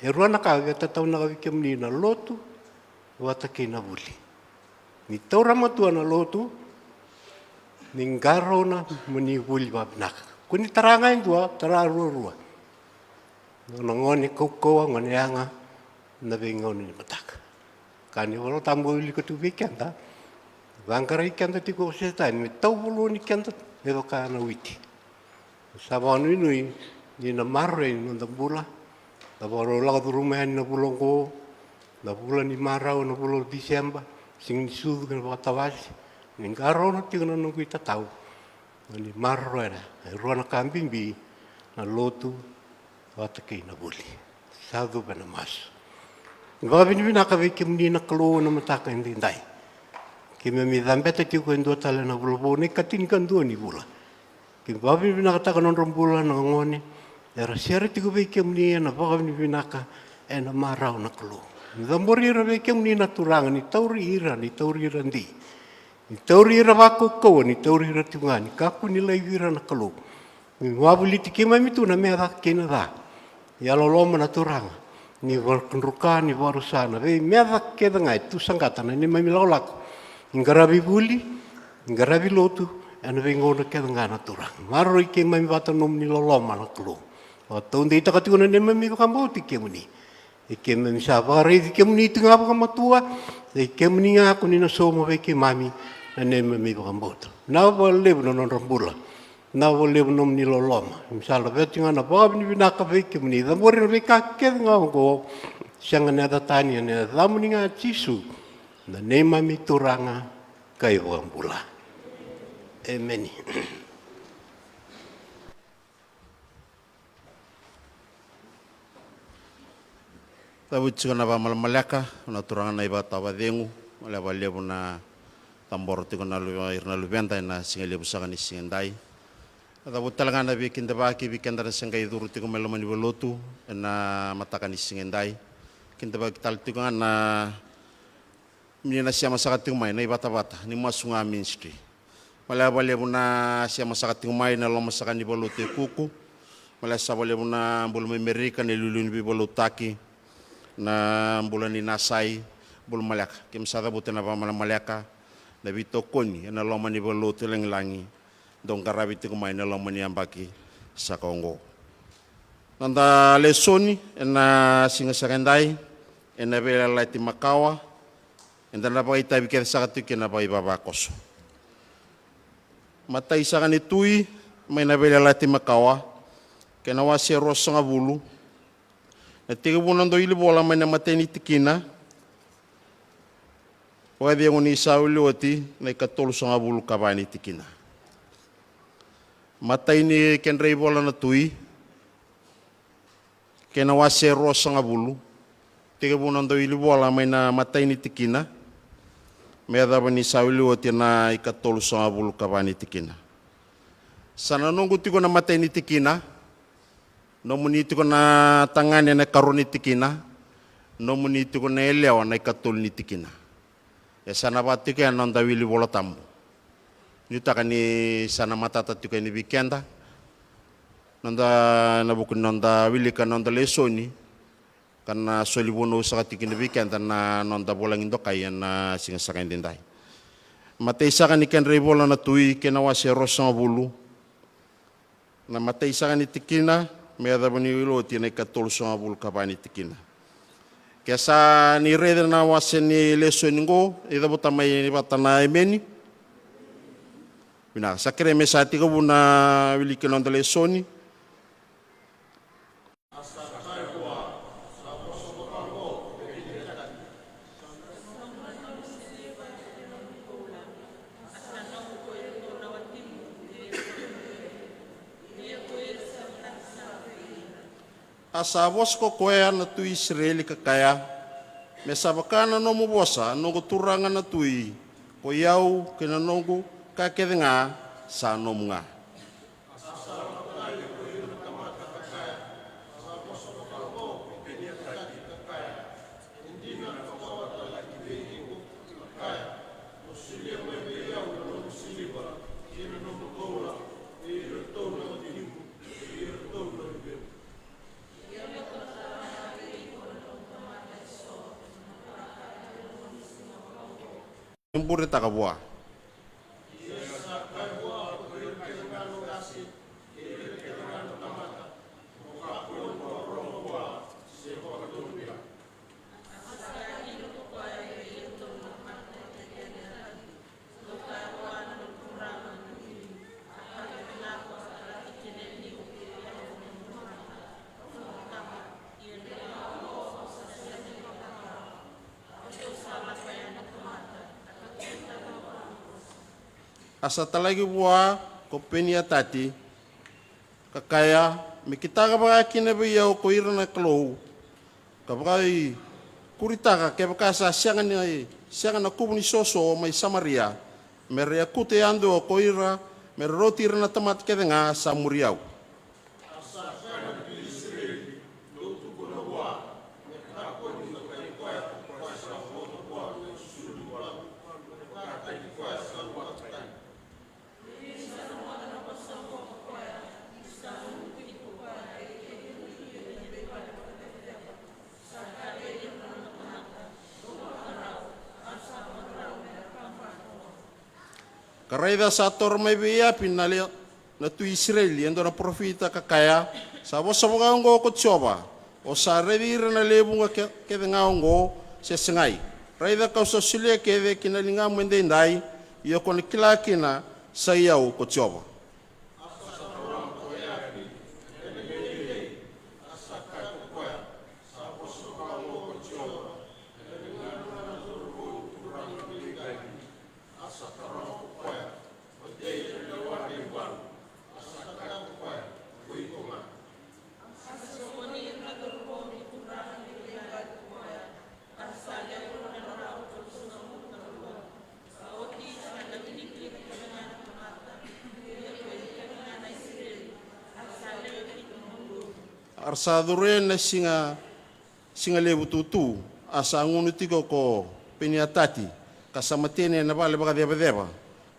E rua na ka e tatau na ka vei kemuni na lotu vata kei na vuli. Ni taura matua na lotu, ni qarauna mo ni vuli vavinaka. Ko ni tara ga e dua, tara ruarua. Na gone kaukauwa, gone yaga, na veigauna ni mataka. Ka ni Vola Tabu e wilika tu vei keda, vaqarai keda tiko o Setani me tauvuloni keda me vaka na witi. Sa vakanuinui ni na maroroi na noda bula. Na vakarau lako curuma yani na vula oqo, na vula ni marau, na vula o Tiseba, siga ni sucu kei na vakatawase, ni qarauna tiko na noqu itatau. Ni maroroya e rua na ka bibi, na lotu vata kei na vuli. Sa cuva ena masu. Ni vakavinavinaka vei kemuni na Kalou ena mataka edaidai. Keimami cabeta tiko e dua tale na vula vou, na ikatinikadua ni vula. Keimami vakavinavinakataka na nodra bula na gone era sere tiko vei kemuni ena vakavinavinaka, ena marau na Kalou. Ni cabori ira vei kemuni na Turaga, ni tauri ira, ni tauri ira dei. Ni tauri ira vakaukauwa, ni tauri ira tiko ga, ni kakua ni laivi ira na Kalou. Ni wavoliti keimami tu na meca kei na ca. Yalololoma na Turaga, ni vakadruka, ni vakarusa na veimeca kece ga e tu saqata na neimami lakolako. Ni qaravi vuli, ni qaravi lotu, ena veigauna kece ga na Turaga. Maroroi keimami vata nomuni loloma na Kalou. Vakataudeitaka tiko na neimami vakabauti kemuni. E keimami sa vakaraici kemuni tiko ga vakamatua, e keimami ga ko ni na sauma vei keimami na neimami vakabauta. Vinaka vakalevu na nodra bula. Vinaka vakalevu nomuni loloma. Keimami sa laveta tiko ga na vakavinavinaka vei kemuni. Cabori na veika kece ga oqo, sega ni yaca tani, ena yacamuni ga Jisu, na neimami Turaga ka iVakabula. Emeni. Cavuti tiko na vakamalamaleka na turaga na ivakatawa vakacegu, maleka vakalevu na cabora tiko na luve-, ira na luveda ena siga levu saka ni siga edai. Cavuti tale ga na veikidavaki vei keda na se qai curu tiko mai loma ni valotu ena mataka ni siga edai. Kidavaki tale tiko ga na Ni na sema saka tiko mai na ivatavata ni Masu Ga Ministry. Maleka vakalevu na sema saka tiko mai na loma saka ni valotu e Kuku. Maleka saka vakalevu na bula mai Merika, na iliuliu ni veivalotutaki, na bula ni Nasai, bula maleka. Keimami sa cavuta na vakamalamaleka, na veitokoni ena loma ni valotu e lagilagi. Dou qaravi tiko mai na loma ni yabaki saka oqo. Noda lesoni ena siga saka edai, ena Veiyalayalati Makawa, eda na vakaitavi kece saka tiko kina vakaivavakoso. Matai saka ni Tui, mai na Veiyalayalati Makawa, kei na wase ruasagavulu, na tekivu na dau wilivola mai na imatai ni tikina, vakacegu ni sa wili oti na ikatolusagavulu ka va ni tikina. Matai ni kedra ivola na Tui, kei na wase ruasagavulu, tekivu na dau wilivola mai na imatai ni tikina, me yacova ni sa wili oti na ikatolusagavulu ka va ni tikina. Sa na noqu tiko na imatai ni tikina, nomuni tiko na tagane na ikarua ni tikina, nomuni tiko na yalewa na ikatolu ni tikina. E sa na vaka tiko ya na noda wili Vola Tabu. Nuitaka ni sa na matata tiko yani vei keda, noda, ena vuku ni noda wilika na noda lesoni, ka na soli vunau saka tiko kina vei keda na noda vulagi dokai ena siga saka edaidai. Matai saka ni kedra ivola na Tui, kei na wase ruasagavulu, na imatai saka ni tikina, me yacova ni wili oti na ikatolusagavulu ka va ni tikina. Ke sa ni raica na wase ni lesoni qo, e cavuta mai vata na emeni. Vinaka, sa kerei me sa tekivu na wiliki na noda lesoni. A sa vosa ko koya na tui Isireli ka kaya, me sa vaka na nomu vosa, noqu turaga na tui, koi au kei na noqu ka kece ga sa nomu ga. Ni buretaka vua. A sa talaki vua ko Peniatati, ka kaya, me kitaka vaka kina vei au ko ira na kalou, ka vakaikuritaka kevaka sa sega ni sega na kuvu ni soso mai Samaria, me ra yakuta yadua ko ira, me ra rauti ira na tamata kece ga sa muri au. Ka raica sa toro mai vei Api na le na tui Isireli e dua na parofita ka kaya, sa vosa vaka oqo ko Jiova, o sa raici ira na lewe vuqa ke- kece ga oqo, se segai? Raica kau sa solia kece ki na ligamu edaidai, ia ko na kila kina sa i au ko Jiova. A ra sa curu yani na siga, siga levu tutu, a sa gunu tiko ko Peniatati, ka sa mateni ena vale vakacevaceva,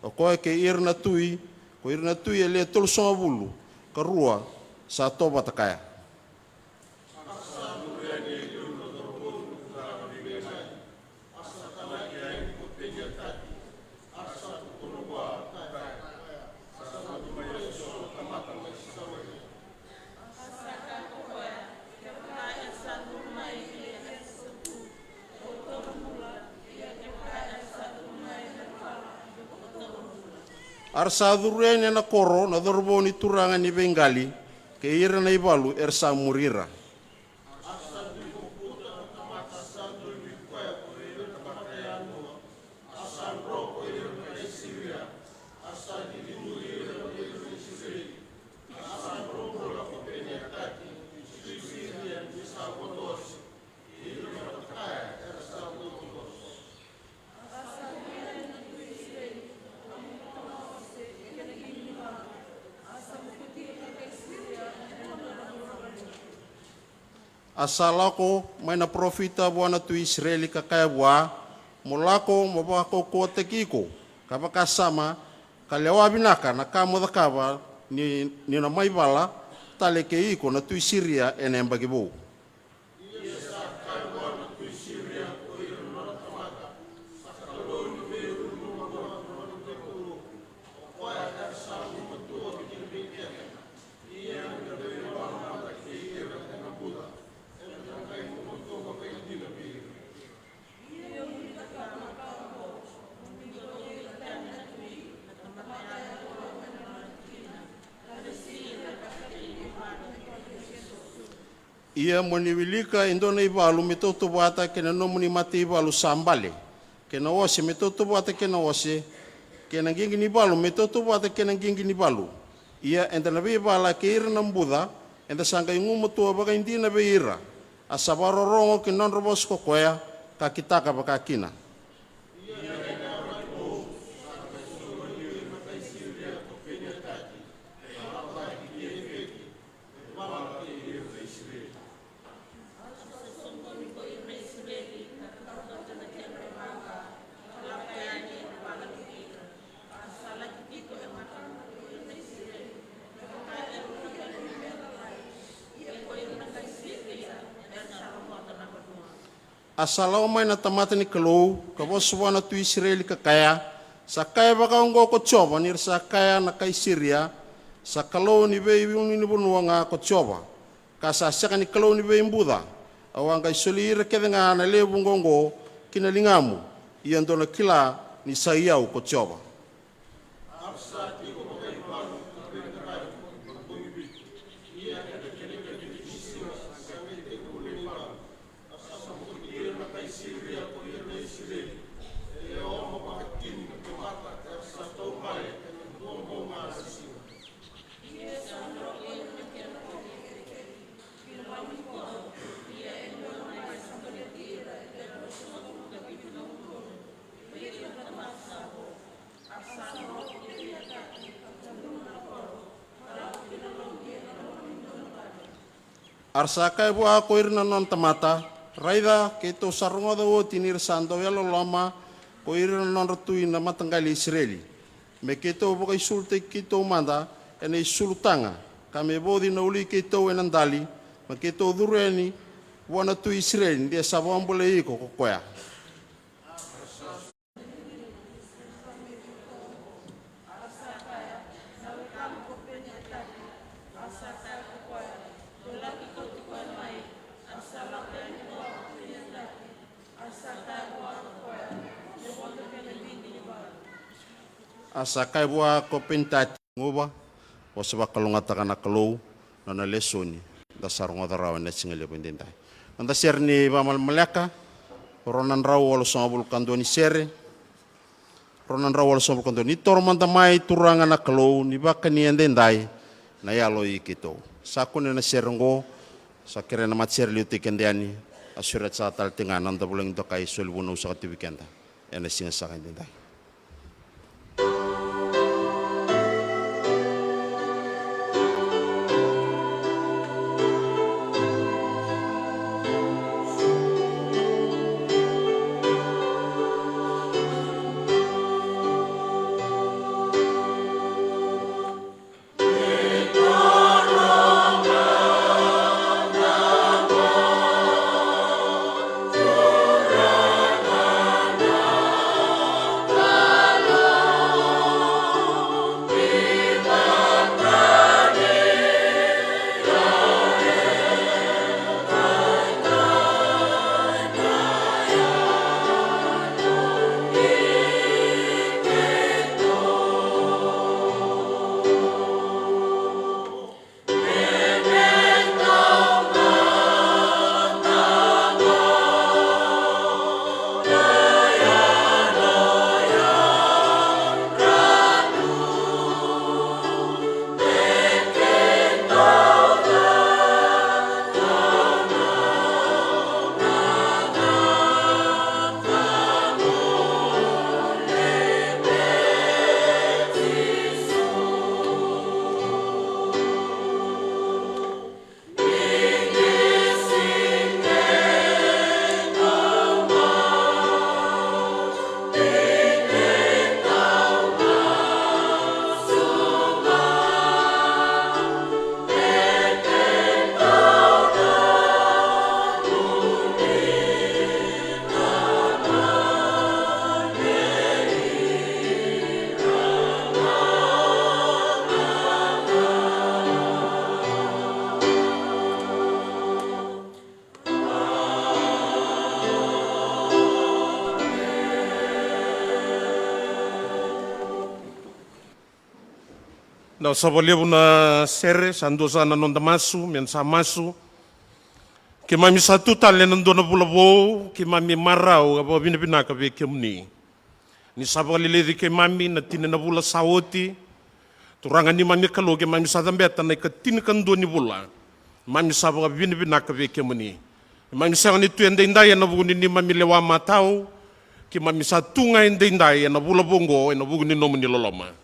o koya kei ira na tui, ko ira na tui e le tolusagavulu ka rua sa tovata kaya. A ra sa curu yani ena koro na cauravou ni turaga ni veiqali, kei ira na ivalu era sa muri ira. A sa lako mai na parofita vua na tui Isireli ka kaya vua, mo lako mo vakaukauwataki iko, ka vakasama, ka lewa vinaka na ka mo cakava, ni, ni na mai vala tale kei iko na tui Siria ena yabaki vou. Ia mo ni wilika e dua na ivalu me tautauvata kei na nomuni mataivalu sa bale, kei na ose me tautauvata kei na ose, kei na qiqi ni valu me tautauvata kei na qiqi ni valu. Ia eda na veivala kei ira na buca, eda sa qai gumatua vakaidina vei ira. A sa vakarorogo ki na nodra vosa ko koya, ka kitaka vaka kina. A sa lako mai na tamata ni Kalou, ka vosa vua na tui Isireli, ka kaya, Sa kaya vakaoqo ko Jiova, ni ra sa kaya na kai Siria, Sa kalou ni veiulunivanua ga ko Jiova, ka sa sega ni kalou ni veibuca. Au a qai soli ira kece ga na lewe vuqa oqo ki na ligamu, ia dou na kila ni sa i au ko Jiova. A ra sa kaya vua ko ira na nona tamata, Raica, keitou sa rogoca oti ni ra sa dau yalololoma ko ira na nodra tui na mataqali i Isireli. Me keitou vakaisulutaki keitou mada ena isulu taga, ka me vauci na ului keitou ena dali, me keitou curu yani vua na tui Isireli, de sa vakabulai iko ko koya. A sa kaya vua ko Penitati, guva, vosa vakalougatataka na Kalou, nona lesoni da sa rogoca rawa ena siga levu edaidai. Noda sere ni vakamalamaleka, rua na drau walusagavulu ka dua ni sere. Rua na drau walusagavulu ka dua. Ni toro mada mai Turaga na Kalou, ni vakani edaidai na yalo i keitou. Sa kune na sere oqo, sa kerea na matasere liutaki keda yani, a sureta saka tale tiko ga na noda vulagi dokai, soli vunau saka tiko vei keda ena siga saka edaidai. Na sa vakalevu na sere, sa dua saka na noda masu, me da sa masu. Keimami sa tu tale ena dua na vula vou, keimami marau ka vakavinavinaka vei kemuni. Ni sa vakaleleci keimami na tini na vula sa oti. Turaga neimami Kalou, keimami sa cabeta na ikatinikadua ni vula. Keimami sa vakavinavinaka vei kemuni. Keimami sega ni tu edaidai ena vuku ni neimami lewa matau. Keimami sa tu ga edaidai ena vula vou oqo ena vuku ni nomuni loloma.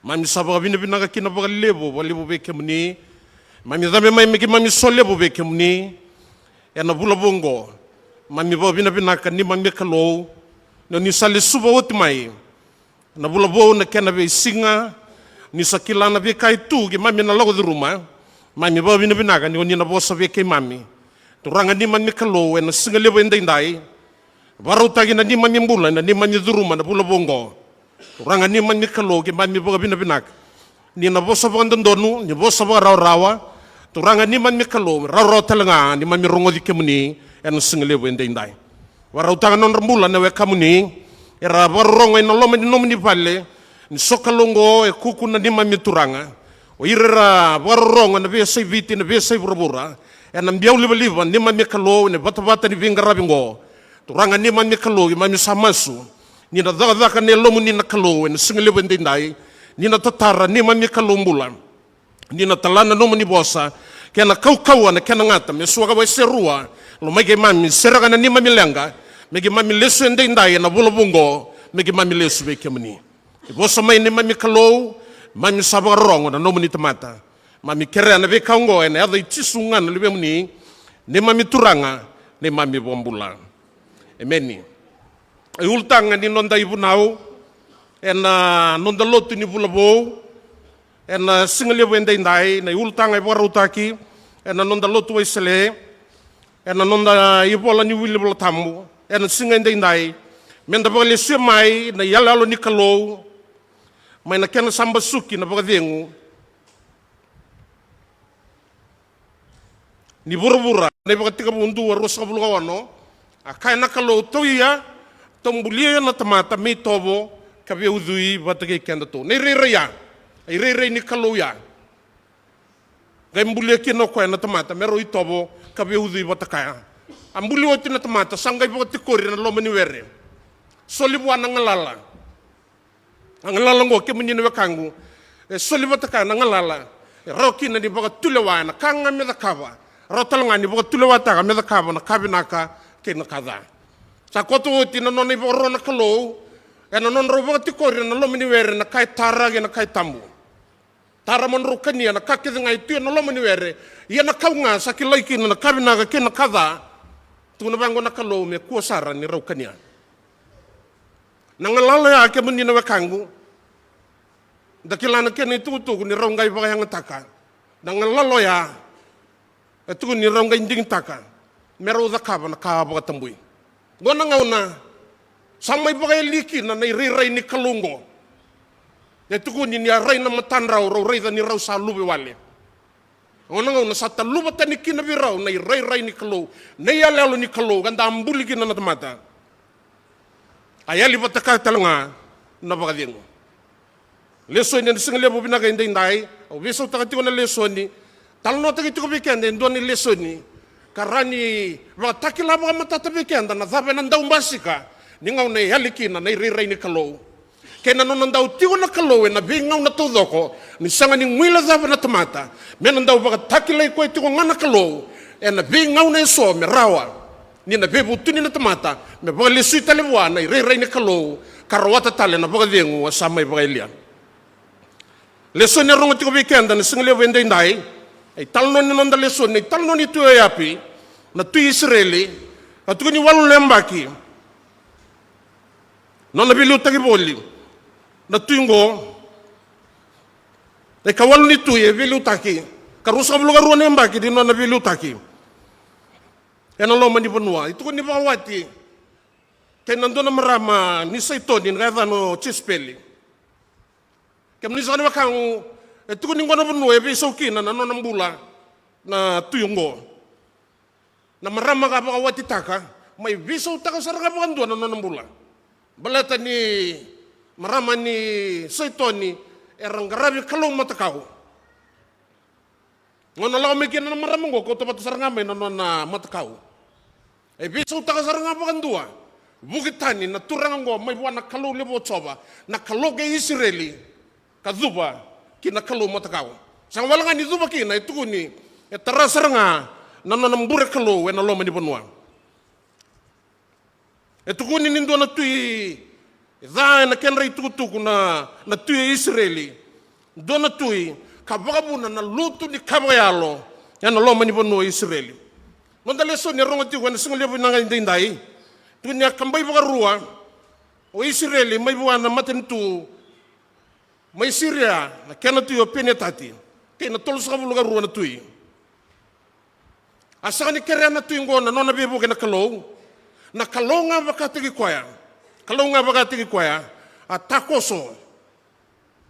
Keimami sa vakavinavinaka kina vakalevu, vakalevu vei kemuni. Keimami cabe mai me keimami solevu vei kemuni. Ena vula vou oqo, keimami vakavinavinaka neimami Kalou, ni o ni sa lesuva oti mai na vula vou, na kena veisiga, ni sa kila na veika e tu keimami na lako curuma. Keimami vakavinavinaka ni o ni na vosa vei keimami. Turaga neimami Kalou, ena siga levu edaidai, Vakarautaki na neimami bula ena neimami curuma na vula vou oqo. Turaga neimami Kalou, keimami vakavinavinaka ni na vosa vakadodonu, ni vosa vakarawarawa. Turaga neimami Kalou, rawarawa tale ga neimami rogoci kemuni ena siga levu edaidai. Vakarautaka na nodra bula na wekamuni era vakarorogo ena loma ni nomuni vale ni sokalou oqo e kuku na neimami Turaga. O ira era vakarorogo ena veiyasai Viti, na veiyasai vuravura, ena biau livaliva neimami Kalou ena vatavata ni veiqaravi oqo. Turaga neimami Kalou, keimami sa masu ni na cakacaka na Yalomuni na Kalou ena siga levu edaidai, ni na tatara neimami Kalou bula, ni na tala na nomuni vosa kei na kaukauwa na kena gata me suaka wase rua. Lomai keimami, sereka na neimami leqa, me keimami lesu edaidai ena vula vou oqo, me keimami lesu vei kemuni. Ni vosa mai neimami Kalou, keimami sa vakarorogo na nomuni tamata. Keimami kerea na veika oqo ena yaca i Jisu ga na Luvemuni, neimami Turaga, neimami iVakabula. Emeni. E ulutaga ni noda ivunau ena noda lotu ni vula vou ena siga levu edaidai, na iulutaga e vakarautaki ena noda lotu Wesele, ena noda ivola ni wili Vola Tabu ena siga edaidai, meda vakalesuya mai na iyaloyalo ni Kalou mai na kena sa basuki na vakacegu ni vuravura, na iVakatekivu dua, ruasagavulu ka ono. A kaya na Kalou, tou ia, tou bulia na tamata me itovo ka veiucui vata kei kedatou. Na irairai ya, a irairai ni Kalou ya. Qai bulia kina o koya na tamata me rau itovo ka veiucui vata kaya. A buli oti na tamata, sa qai vakatikori na loma ni were. Soli vua na galala. A galala oqo, kemuni na wekaqu, e soli vata kaya na galala e rawa kina ni vakatulewa ena ka ga me cakava. Rawa tale ga ni vakatulewataka me cakava na ka vinaka kei na ka ca. Sa koto oti na nona ivakaro na Kalou ena nodrau vakatikori ena loma ni were na ka e tara kei na ka e tabu. Tara mo drau kania na ka kece ga e tu ena loma ni were. Ia na kau ga sa kilai kina na ka vinaka kei na ka ca, tukuna vaqo na Kalou me kua sara ni rau kania. Na galala oya, kemuni na wekaqu, da kila na kena itukutuku ni rau qai vakayagataka. Na galala oya e tukuni ni rau qai digitaka me rau cakava na ka vakatabui. Qo na gauna sa mai vakayali kina na irairai ni Kalou oqo. E tukuni ni a rai na matadrau, rau raica ni rau sa luvawale. Qo na gauna sa taluva tani kina vei rau na irairai ni Kalou, na iyaloyalo ni Kalou ka da buli kina na tamata. A yali vata kaya tale ga na vakacegu. Lesoni ena siga levu vinaka edaidai, au veisautaka tiko na lesoni. Talanoataki tiko vei keda e dua na lesoni ka rawa ni vakatakila vakamatata vei keda na cava ena dau basika ni gauna e yali kina na irairai ni Kalou. Kei na nona dau tiko na Kalou ena veigauna taucoko, ni sega ni guilecava na tamata me na dau vakatakilai koya tiko ga na Kalou ena veigauna eso me rawa ni na veivutuni na tamata me vakalesui tale vua na irairai ni Kalou, ka rawata tale na vakacegu a sa mai vakayalia. Lesoni e rogo tiko vei keda na siga levu edaidai, e italanoa ni noda lesoni, na italanoa ni Tui Oyapi, na tui Isireli, a tukuni walu na yabaki nona veiliutaki voli na tui oqo. Na ikawalu ni tui e veiliutaki, ka ruasagavulu ka rua na yabaki ni nona veiliutaki ena loma ni vanua. E tukuni vakawati kei na dua na marama ni Saitoni, na ka yacana o Jesipeli. Kemuni saka na wekaqu, e tukuni qo na vanua e veisau kina na nona bula na tui oqo. Na marama ka vakawatitaka, mai veisautaka sara ga vakadua na nona bula. Baleta ni marama ni Saitoni era qaravi kalou matakau. Gauna lako mai kina na marama oqo, kauta vata sara ga mai na nona matakau. E veisautaka sara ga vakadua. Vuki tani na turaga oqo mai vua na Kalou levu o Jiova, na Kalou kei Isireli, ka cuva ki na kalou matakau. Sega wale ga ni cuva kina, e tukuni e tara sara ga na nona bure kalou ena loma ni vanua. E tukuni ni dua na tui ca ena kedra itukutuku na, na tui e Isireli. Dua na tui ka vakavuna na lotu ni ka vakayalo ena loma ni vanua o Isireli. Noda lesoni e rogo tiko ena siga levu vinaka edaidai. Tukuni a kabai vakarua o Isireli mai vua na matanitu mai Siria, na kena tui o Peniatati, kei na tolusagavulu ka rua na tui. A sega ni kerea na tui oqo na nona veivuke na Kalou. Na Kalou ga vakataki koya, Kalou ga vakataki koya a takoso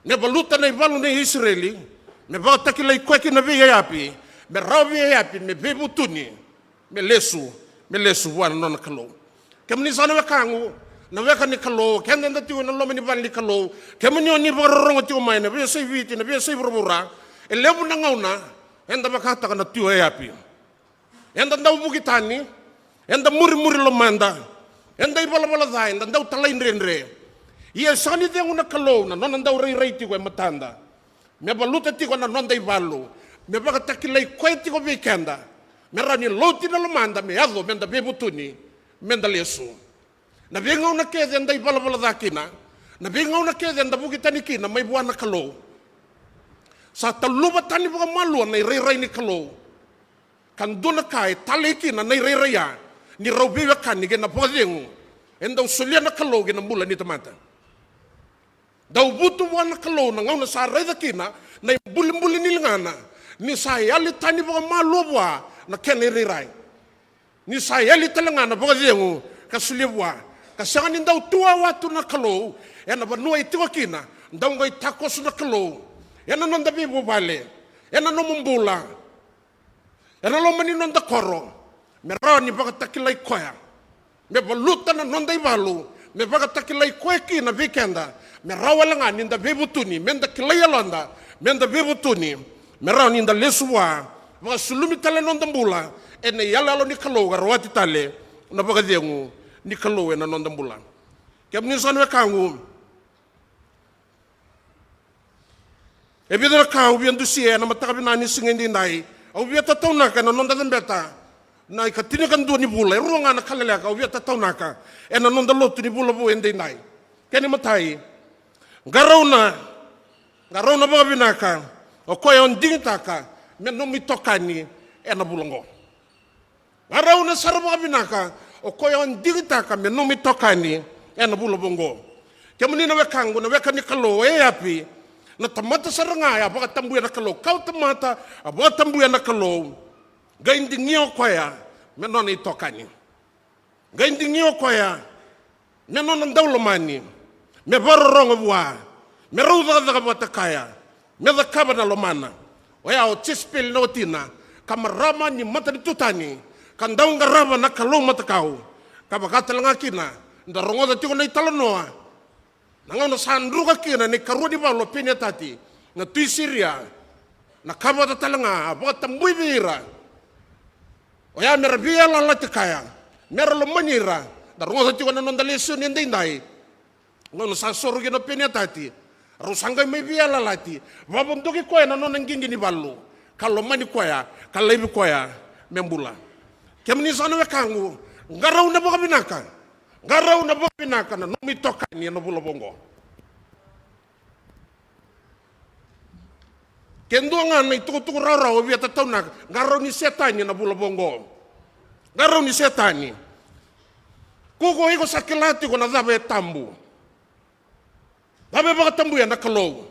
me valuta na ivalu nei Isireli, me vakatakilai koya kina vei Eapi, me rawa vei Eapi me veivutuni, me lesu, me lesu vua na nona Kalou. Kemuni sa na wekaqu, na weka ni Kalou, keda eda tiko ena loma ni vale ni Kalou, kemuni o ni vakarorogo tiko mai na veiyasai Viti, na veiyasai vuravura, e levu na gauna eda vakataka na tui o Eapi. Eda dau vuki tani, eda murimuri lomada, eda ivalavala ca, eda dau talaidredre. Ia e sega ni cegu na Kalou na nona dau rairai tiko e matada me valuta tiko na noda ivalu, me vakatakilai koya tiko vei keda, me rawa ni lauti na lomada me yaco, meda veivutuni, meda lesu. Na veigauna kece eda ivalavala ca kina, na veigauna kece eda vuki tani kina mai vua na Kalou, sa taluva tani vakamalua na irairai ni Kalou. Ka dua na ka e talei kina na irairai ya, ni rau veiwekani kei na vakacegu e dau solia na Kalou ki na bula ni tamata. Dau vutu vua na Kalou na gauna sa raica kina na ibulibuli ni ligana, ni sa yali tani vakamalua vua na kena irairai, ni sa yali tale ga na vakacegu ka solia vua, ka sega ni dau tu wawa tu na Kalou ena vanua e tiko kina. Dau qai takoso na Kalou ena noda veivuvale, ena nomu bula, ena loma ni noda koro, me rawa ni vakatakilai koya, me valuta na noda ivalu, me vakatakilai koya kina vei keda, me rawa wale ga ni da veivutuni, me da kilai yaloda, me da veivutuni, me rawa ni da lesu vua, vakasulumi tale na noda bula ena iyaloyalo ni Kalou, ka rawati tale na vakacegu ni Kalou ena noda bula. Kemuni sa na wekaqu, e vica na ka au via dusia ena mataka vinaka ni siga edaidai. Au via tataunaka ena noda cabeta na ikatinikadua ni vula, e rua ga na ka leleka au via tataunaka ena noda lotu ni vula vou edaidai. Kena imatai, qarauna, qarauna vakavinaka o koya o digitaka me nomu itokani ena vula oqo. Qarauna sara vakavinaka o koya o digitaka me nomu itokani ena vula vou oqo. Kemuni na wekaqu, na weka ni Kalou, o Eapi, na tamata sara ga a vakatabuya na Kalou, kawa tamata a vakatabuya na Kalou. Qai digia o koya me nona itokani. Qai digia o koya me nona daulomani, me vakarorogo vua, me rau cakacaka vata kaya, me cakava na lomana. Oya o Jesipeli na watina, ka marama ni matanitu tani, ka dau qarava na kalou matakau. Ka vaka tale ga kina, da rogoca tiko na italanoa, na gauna sa druka kina na ikarua ni valu o Peniatati na tui Siria, na ka vata tale ga a vakatabui vei ira. Oya mera veiyalayalati kaya, mera lomani ira. Da rogoca tiko na noda lesoni edaidai. Gauna sa soro kina o Peniatati, rau sa qai mai veiyalayalati, vakavodoki koya na nona qiqi ni valu, ka lomani koya, ka laivi koya me bula. Kemuni sa na wekaqu, qarauna vakavinaka, qarauna vakavinaka na nomu itokani ena vula vou oqo. Ke dua ga na itukutuku rawarawa au via tataunaka, qarauni Setani ena vula vou oqo. Qarauni Setani. Ko iko, iko sa kila tiko na cava e tabu, cava e vakatabuya na Kalou.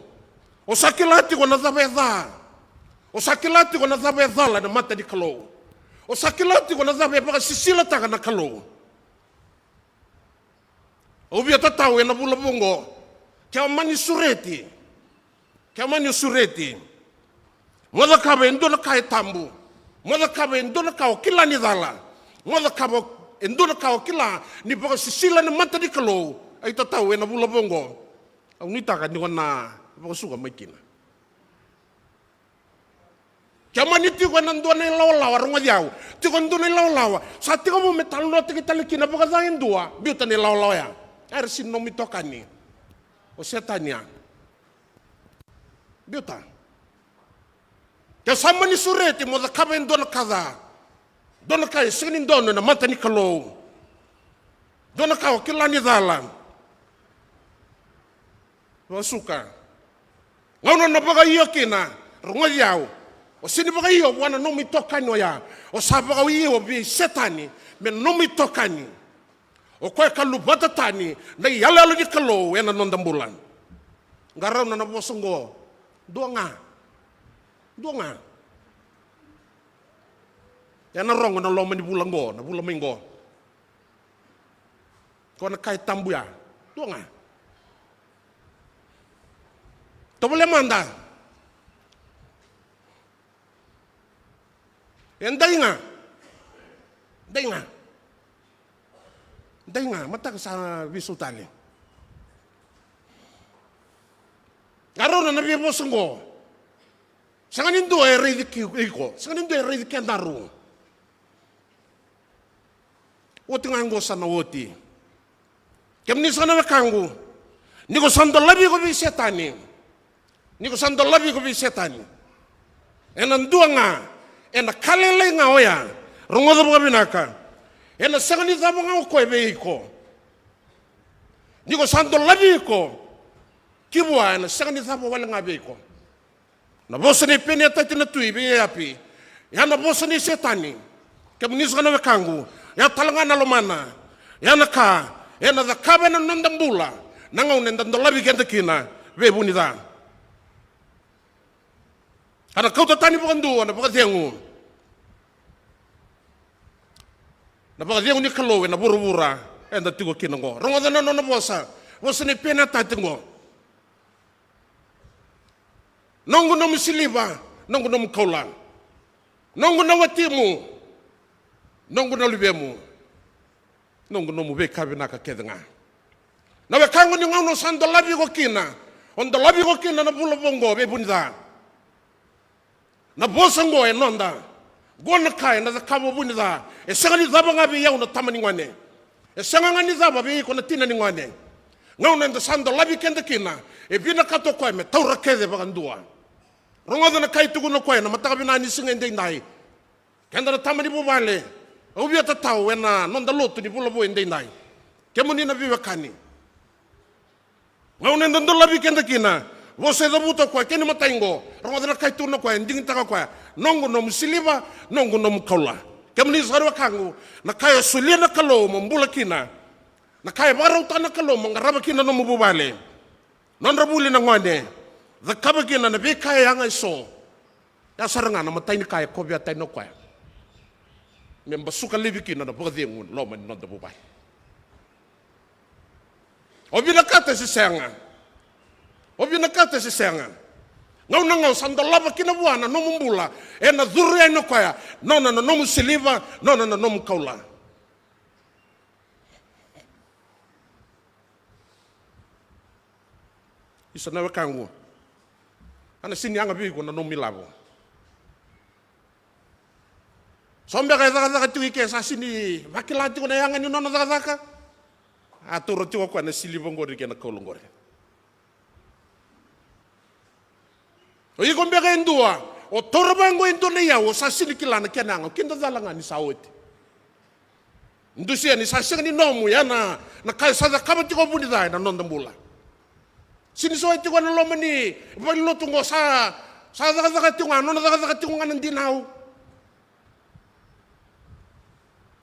O sa kila tiko na cava e ca. O sa kila tiko na cava e cala ena mata ni Kalou. O sa kila tiko na cava e vakasisilataka na Kalou. Au via tatau ena vula vou oqo, ke o mani sureti, ke o mani sureti, mo cakava e dua na ka e tabu, mo cakava e dua na ka o kila ni cala, mo cakava e dua na ka o kila ni vakasisila ena mata ni Kalou. Ai tatau ena vula vou oqo, au nuitaka ni ko na vakasuka mai kina. Ke mani tiko ena dua na ilawalawa, rogoci au. Tiko e dua na ilawalawa, sa tekivu me talanoataki tale kina vakaca e dua, biuta na ilawalawa ya. Era sega ni nomu itokani. O Setani ya. Biuta. Ke sa mani sureti mo cakava e dua na ka ca, dua na ka e sega ni donu ena mata ni Kalou, dua na ka o kila ni cala, vakasuka. Gauna na vakaio kina, rogoci au. O sega ni vakaio vua na nomu itokani oya. O sa vakaio vei Setani me nomu itokani. O koya ka luvata tani na iyaloyalo ni Kalou ena noda bula. Qarauna na vosa oqo. Dua ga. Dua ga. Ena rogo na loma ni vula oqo, na vula mai oqo. Ko na ka e tabu ya. Dua ga. Tovolea mada. E dai ga. Dai ga. Dai ga, mataka sa veisau tale. Qarauna na veivosa oqo. Sega ni dua e raici iko. Sega ni dua e raici kedaru. Oti ga oqo sa na oti. Kemuni sa na wekaqu, ni ko sa dolavi iko vei Setani, ni ko sa dolavi iko vei Setani, ena dua ga, ena ka lailai ga oya. Rogoca vakavinaka. Ena sega ni cava ga o koya vei iko. Ni ko sa dolavi iko ki vua, ena sega ni cava wale ga vei iko. Na vosa ni penetati na tui vei Eapi. Ya na vosa ni Setani. Kemuni saka na wekaqu. Ya tale ga na lomana. Ya na ka ena cakava ena noda bula na gauna eda dolavi keda kina vei vunica. Ka na kauta tani vakadua na vakacegu. Na vakacegu ni Kalou ena vuravura eda tiko kina oqo. Rogoca na nona vosa. Vosa ni penetati oqo. Noqu nomu siliva, noqu nomu kaula. Noqu na watimu, noqu na luvemu, noqu nomu veika vinaka kece ga. Na wekaqu, ni gauna o sa dolavi iko kina, o dolavi iko kina na vula vou oqo vei vunica. Na vosa oqo e noda. Oqo na ka ena cakava o vunica. E sega ni cava ga vei au na tama ni gone. E sega ga ni cava vei iko na tina ni gone. Gauna eda sa dolavi keda kina, e vinakata o koya me taura kece vakadua. Rogoca na ka e tukuna o koya na mataka vinaka ni siga edaidai. Keda na tama ni vuvale, au via tatau ena noda lotu ni vula vou edaidai. Kemuni na veiwekani. Gauna eda dolavi keda kina, vosa e cavuta o koya, kena imatai oqo, rogoca na ka e tukuna o koya, e digitaka o koya, noqu nomu siliva, noqu nomu kaula. Kemuni saka na wekaqu, na ka e solia na Kalou mo bula kina, na ka e vakarautaka na Kalou mo qarava kina na nomu vuvale, nodra vuli na gone, cakava kina na veika e yaga eso. Ya sara ga na imatai ni ka e kovea tani o koya me basuka laivi kina na vakacegu ena loma ni noda vuvale. O vinakata se sega? O vinakata se sega? Gauna ga o sa dolava kina vua na nomu bula, ena curu yani o koya, nona na nomu siliva, nona na nomu kaula. Isa na wekaqu, a na sini yaga vei iko na nomu ilavo. So beka e cakacaka tiko i ke, sa sini vakila tiko na yaga ni nona cakacaka. A taura tiko o koya na siliva qori kei na kaula qori. O iko beka e dua, o taura vaqo e dua na iyau, o sa sini kila na kena yaga, o kida cala ga ni sa oti. Dusia ni sa sega ni nomu ya na, na ka e sa cakava tiko o vunica ena noda bula. Sini so e tiko ena loma ni valenilotu oqo, sa, sa cakacaka tiko ga, nona cakacaka tiko ga na dinau.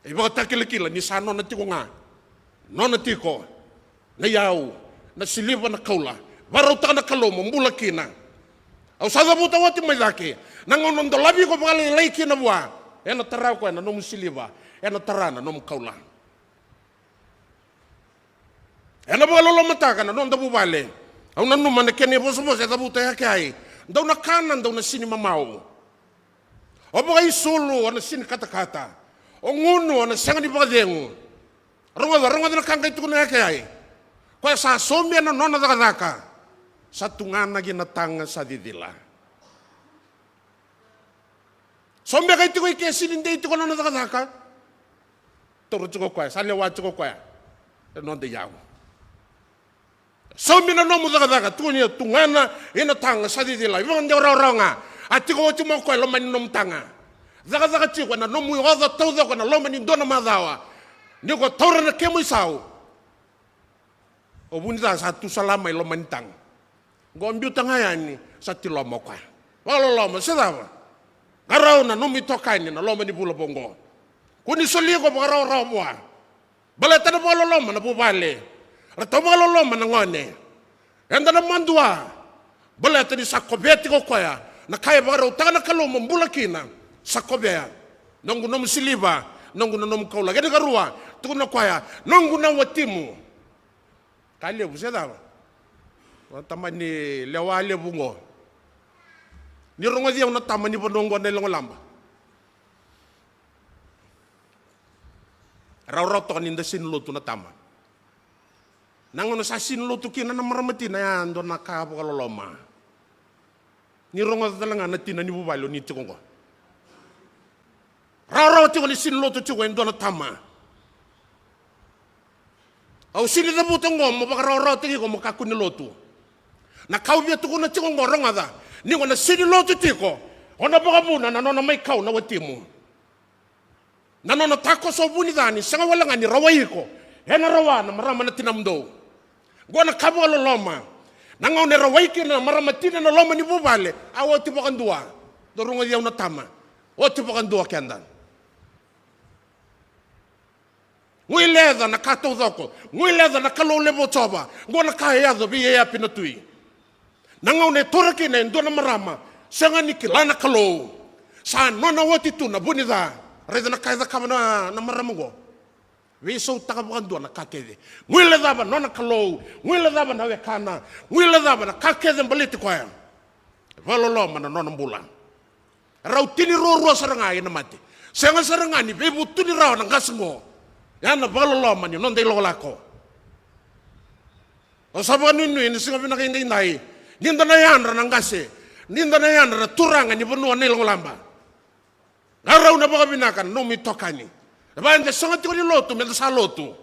E ivakatakilakila ni sa nona tiko ga, nona tiko na iyau, na siliva, na kaula, vakarautaka na Kalou mo bula kina. Au sa cavuta oti mai cake, na gauna o dolavi iko vakalailai kina vua, ena tara o koya na nomu siliva, ena tara na nomu kaula. Ena vakalolomataka na noda vuvale. Au nanuma na kena ivosavosa e cavuta i Akeai. Dou na kana, dou na sini mamau. O vakaisulu, o na sini katakata. O gunu, o na sega ni vakacegu. Rogoca, rogoca na ka qai tukuna i Akeai. Koya sa saumia na nona cakacaka, sa tugana ki na taga sa cicila. So beka e tiko i ke sini dei tiko na nona cakacaka. Taura tiko o koya, sa lewa tiko o koya. E noda iyau. Saumi na nomu cakacaka, tukuni, tugana ina taga sa cicila. Ivakadewa rawarawa ga. A tiko oti mai o koya e loma ni nomu taga. Cakacaka tiko ena nomu oca taucoko ena loma ni dua na macawa. Ni ko taura na kemu isau, o vunica sa tu sala mai loma ni taga. Qo biuta ga yani, sa tiloma o koya. Vakaloloma se cava? Qarauna na nomu itokani na loma ni vula vou oqo. Kua ni soli iko vakarawarawa vua. Baleta na vakaloloma na vuvale. Ratou vakaloloma na gone. Eda na madua. Baleta ni sa kovea tiko o koya na ka e vakarautaka na Kalou mo bula kina. Sa kovea. Noqu nomu siliva, noqu na nomu kaula. Kena ikarua, Tukuna o koya, noqu na watimu. Ka levu se cava? Na tama ni lewa levu oqo. Ni rogoci au na tama ni vanua oqo na ilogolaba. Rawarawa toka ni da sini lotu na tama. Na gauna sa sini lotu kina na marama tina, ya dua na ka vakaloloma. Ni rogoca tale ga na tina ni vuvale o ni tiko oqo. Rawarawa tiko ni sini lotu tiko e dua na tama. Au sini cavuta oqo mo vakarawarawataki iko mo kakua ni lotu. Na ka au via tukuna tiko oqo, rogoca. Ni ko na sini lotu tiko, o na vakavuna na nona mai kau na watimu. Na nona takoso o vunica ni sega wale ga ni rawai iko, ena rawa na marama na tinamudou. Oqo na ka vakaloloma. Na gauna e rawai kina na marama tina ena loma ni vuvale, a oti vakadua. Dou rogoci au na tama. Oti vakadua keda. Guileca na ka taucoko. Guileca na Kalou levu o Jiova. Oqo na ka e yaco vei Eapi na tui. Na gauna e taura kina e dua na marama sega ni kila na Kalou, sa nona oti tu na vunica. Raica na ka e cakava na, na marama oqo. Veisautaka vakadua na ka kece. Guilecava nona Kalou, guilecava na wekana, guilecava na ka kece baleti koya. Vakaloloma na nona bula. Rau tini ruarua sara ga ena mate. Sega sara ga ni veivutuni rawa na qase oqo. Ya na vakaloloma ni noda ilakolako. Au sa vakanuinui ena siga vinaka edaidai, ni da na yadra na qase, ni da na yadra na turaga ni vanua na ilogolaba. Qarauna vakavinaka na nomu itokani. E vaka eda sega tiko ni lotu, meda sa lotu.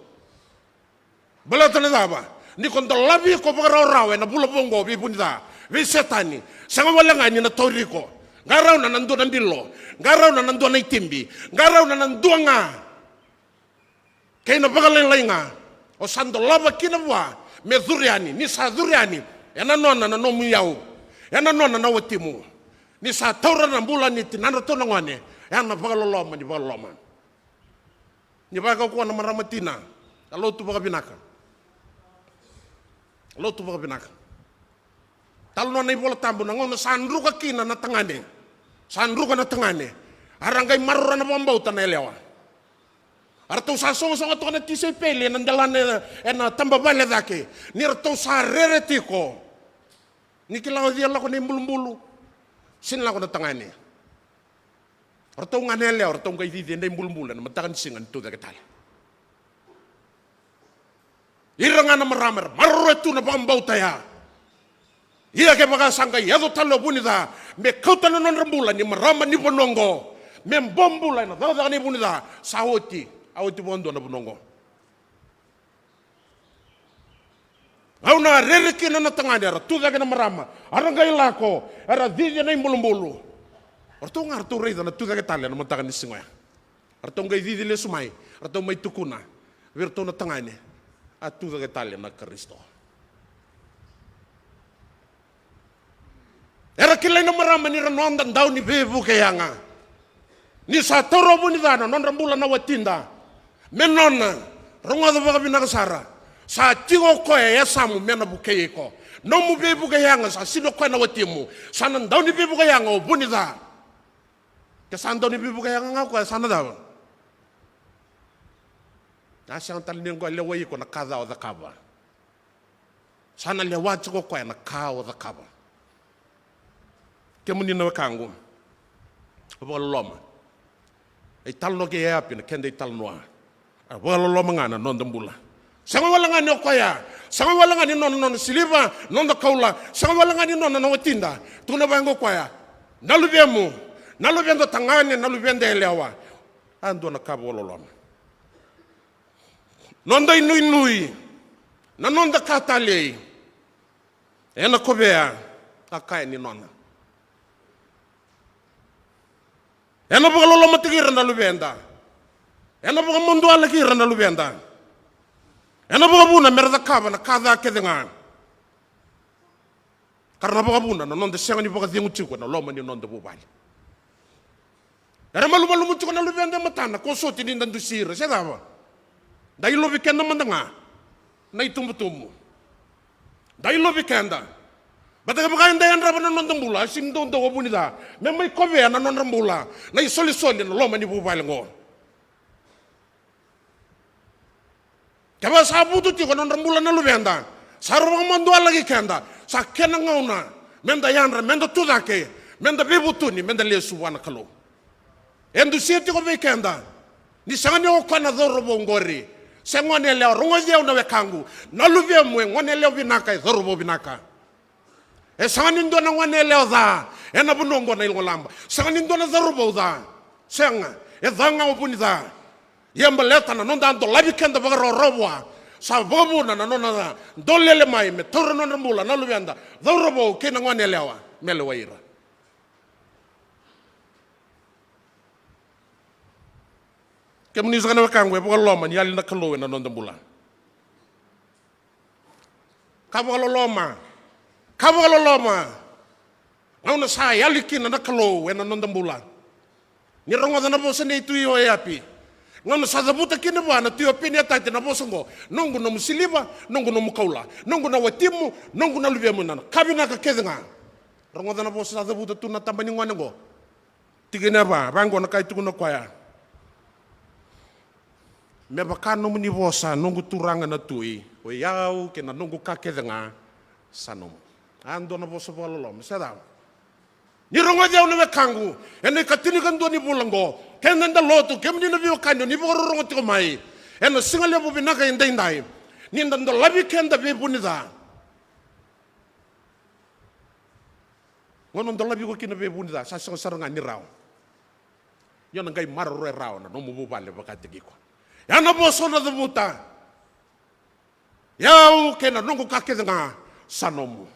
Baleta na cava? Ni ko dolavi iko vakarawarawa ena vula vou oqo vei vunica, vei Setani. Sega wale ga ni na tauri iko. Qarauna na dua na bilo. Qarauna na dua na itibi. Qarauna na dua ga kei na vakalailai ga o sa dolava kina vua me curu yani. Ni sa curu yani, ena nona na nomu iyau, ena nona na watimu. Ni sa taura na bula ni tinadratou na gone, ya na vakaloloma ni vakaloloma. Ni vakaukauwa na marama tina, a lotu vakavinaka. A lotu vakavinaka. Talanoa na iVola Tabu, na gauna sa druka kina na tagane. Sa druka na tagane. A ra qai maroroya na vakabauta na yalewa. A ratou sa sogosogo toka na tisaipeli ena delana ena taba vale cake. Ni ratou sa rere tiko. Ni kila o cei e lako na ibulubulu. Sini lako na tagane. Ratou ga na yalewa, ratou qai cici ena ibulubulu ena mataka ni siga ni tucake tale. Ira ga na marama era maroroya tu na vakabauta ya. Ia kevaka sa qai yaco tale o vunica me kauta na nodra bula ni marama ni vanua oqo, me bobula ena cakacaka ni vunica, sa oti, a oti vakadua na vanua oqo. Gauna a rere kina na tagane, era tucake na marama, a ra qai lako, era cici ena ibulubulu. O ratou ga ratou raica na tucake tale ena mataka ni siga oya. Ratou qai cici lesu mai, ratou mai tukuna vei iratou na tagane, a tucake tale na Karisito. Era kilai na marama ni ra noda dau ni veivuke yaga. Ni sa taura o vunica na nodra bula na watida me nona, rogoca vakavinaka sara. Sa tiko o koya e yasamu me na vukei iko. Nomu veivuke yaga sa sini o koya na watimu. Sa na dau ni veivuke yaga o vunica. Ke sa dau ni veivuke yaga ga o koya, sa na cava? A sega tale ni qo e lewai iko na ka ca o cakava. Sa na lewa tiko o koya na ka o cakava. Kemuni na wekaqu, vakaloloma. E italanoa kei Eapi na keda italanoa. A vakaloloma ga na noda bula. Sega wale ga ni o koya, sega wale ga ni nona, nona siliva, noda koula, sega wale ga ni nona na watida. Tukuna vaqo o koya, na luvemu, na luveda tagane, na luveda yalewa. A dua na ka vakaloloma. Noda inuinui, na noda ka talei, ena kovea, a kaya ni nona. Ena vakalolomataki ira na luveda. Ena vakamadualaki ira na luveda. Ena vakavuna mera cakava na ka ca kece ga. Ka ra na vakavuna na noda sega ni vakacegu tiko ena loma ni noda vuvale. Era malumalumu tiko na luveda e matana, ko soti ni da dusi ira, se cava? Da ilovi keda mada ga na itubutubu. Da ilovi keda. Baleta kevaka eda yadrava na noda bula, a sini doudou o vunica me mai kovea na nodra bula na isolisoli ena loma ni vuvale oqo. Kevaka sa vutu tiko na nodra bula na luveda, sa ra vakamadualaki keda, sa kena gauna meda yadra, meda tucake, meda veivutuni, meda lesu vua na Kalou. E dusia tiko vei keda ni sega ni o koya na cauravou oqori, se gone yalewa. Rogoci au na wekaqu, na luvemu e gone yalewa vinaka, e cauravou vinaka. E sega ni dua na gone yalewa ca ena vanua oqo na iLogolaba. Sega ni dua na cauravou ca. Sega, e ca ga o vu ni ca. Ia baleta na noda dolavi keda vakarawarawa vua, sa vakavuna na nona dolele mai me taura na nodra bula na luveda, cauravou kei na gone yalewa, me lewai ira. Kemuni saka na wekaqu, e vakaloloma ni yali na Kalou ena noda bula. Ka vakaloloma. Ka vakaloloma. Gauna sa yali kina na Kalou ena noda bula. Ni rogoca na vosa nei Tui o Eapi. Gauna sa cavuta kina vua na Tui o Peniatati na vosa oqo: Noqu nomu siliva, noqu nomu koula, noqu na watimu, noqu na luvemu, na ka vinaka kece ga. Rogoca na vosa sa cavuta tu na taba ni gone oqo. Tikina e va, vaqo na ka e tukuna o koya: Me vaka nomuni vosa, noqu turaga na Tui, o i au kei na noqu ka kece ga sa nomu. A dua na vosa vakaloloma, se cava? Ni rogoci au na wekaqu, ena ikatinikadua ni vula oqo, keda eda lotu, kemuni na veiwekani o ni vakarorogo tiko mai ena siga levu vinaka edaidai, ni da dolavi keda vei vu ni ca. Gauna o dolavi iko kina vei vu ni ca, sa sega sara ga ni rawa. Ia na qai maroroya rawa na nomu vuvale vakataki iko. Ia na vosa o na cavuta: Ia au kei na noqu ka kece ga sa nomu.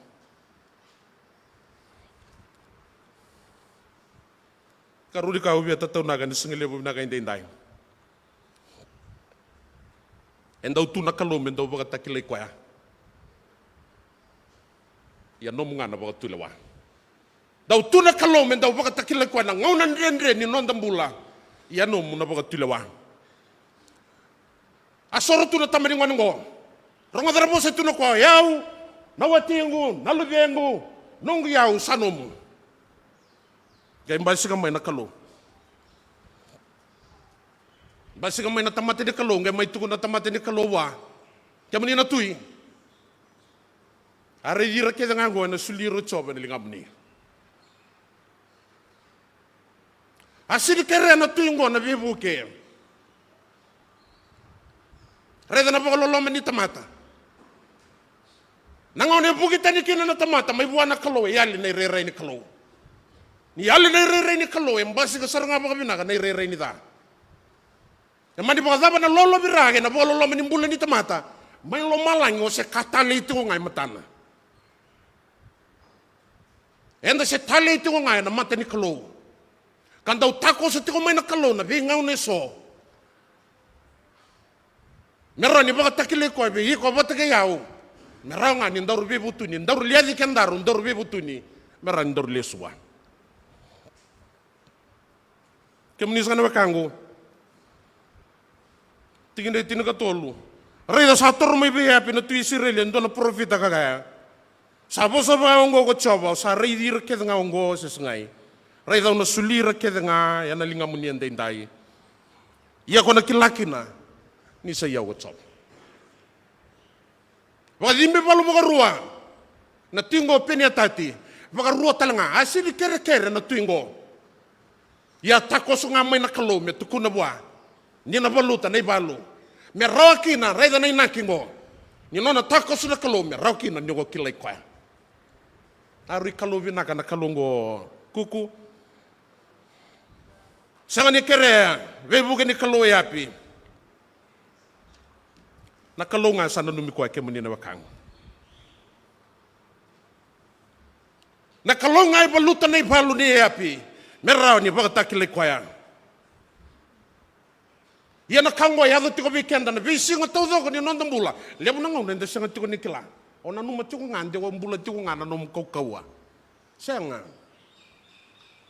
Karua ni ka au via tataunaka ena siga levu vinaka edaidai. E dau tu na Kalou me dau vakatakilai koya. Ia nomu ga na vakatulewa. Dau tu na Kalou me dau vakatakilai koya na gauna dredre ni noda bula. Ia nomu na vakatulewa. A soro tu na taba ni gone oqo. Rogoca na vosa e tukuna o koya: Ia au, na watiqu, na luvequ, noqu i au, sa nomu. Qai basika mai na Kalou. Basika mai na tamata ni Kalou, qai mai tukuna na tamata ni Kalou vua: Kemuni na Tui, a raici ira kece ga oqo ena soli ira o Jiova ena ligamuni. A sega ni kerea na Tui oqo na veivuke. Raica na vakaloloma ni tamata. Na gauna e vuki tani kina na tamata mai vua na Kalou, e yali na irairai ni Kalou. Ni yali na irairai ni Kalou, e basika sara ga vakavinaka na irairai ni ca. E mani vakacava na lolovira kei na vakaloloma ni bula ni tamata mai lomalagi, o se ka talei tiko ga e matana. Eda se talei tiko ga ena mata ni Kalou, ka dau takoso tiko mai na Kalou na veigauna eso. Me rawa ni vakatakilai koya vei iko vata kei au. Me rawa ga ni daru veivutuni, daru liaci kedaru, daru veivutuni. Me rawa ni daru lesu vua. Kemuni saka na wekaqu, tikina e tinikatolu. Raica, sa toro mai vei Eapi na tui Isireli e dua na parofita ka kaya: Sa vosa vaka oqo ko Jiova: Au sa raici ira kece ga oqo, se segai. Raica, au na soli ira kece ga ena ligamuni edaidai. Ia ko na kila kina ni sa i au ko Jiova. Vakacibi valu vakarua na tui qo o Peniatati. Vakarua tale ga, a sega ni kerekere na tui qo. Ia takoso ga mai na Kalou me tukuna vua ni na valuta na ivalu. Me rawa kina, raica na inaki qo, ni nona takoso na Kalou, me rawa kina ni ko kilai koya. A rui Kalou vinaka na Kalou qo, Kuku. Sega ni kerea veivuke ni Kalou e Eapi. Na Kalou ga sa nanumi koya, kemuni na wekaqu. Na Kalou ga e valuta na ivalu ni Eapi me rawa ni vakatakilai koya. Ia na ka oqo e yaco tiko vei keda na veisiga taucoko ni noda bula. Levu na gauna eda sega tiko ni kila. O nanuma tiko ga de o bula tiko ga na nomu kaukauwa. Sega.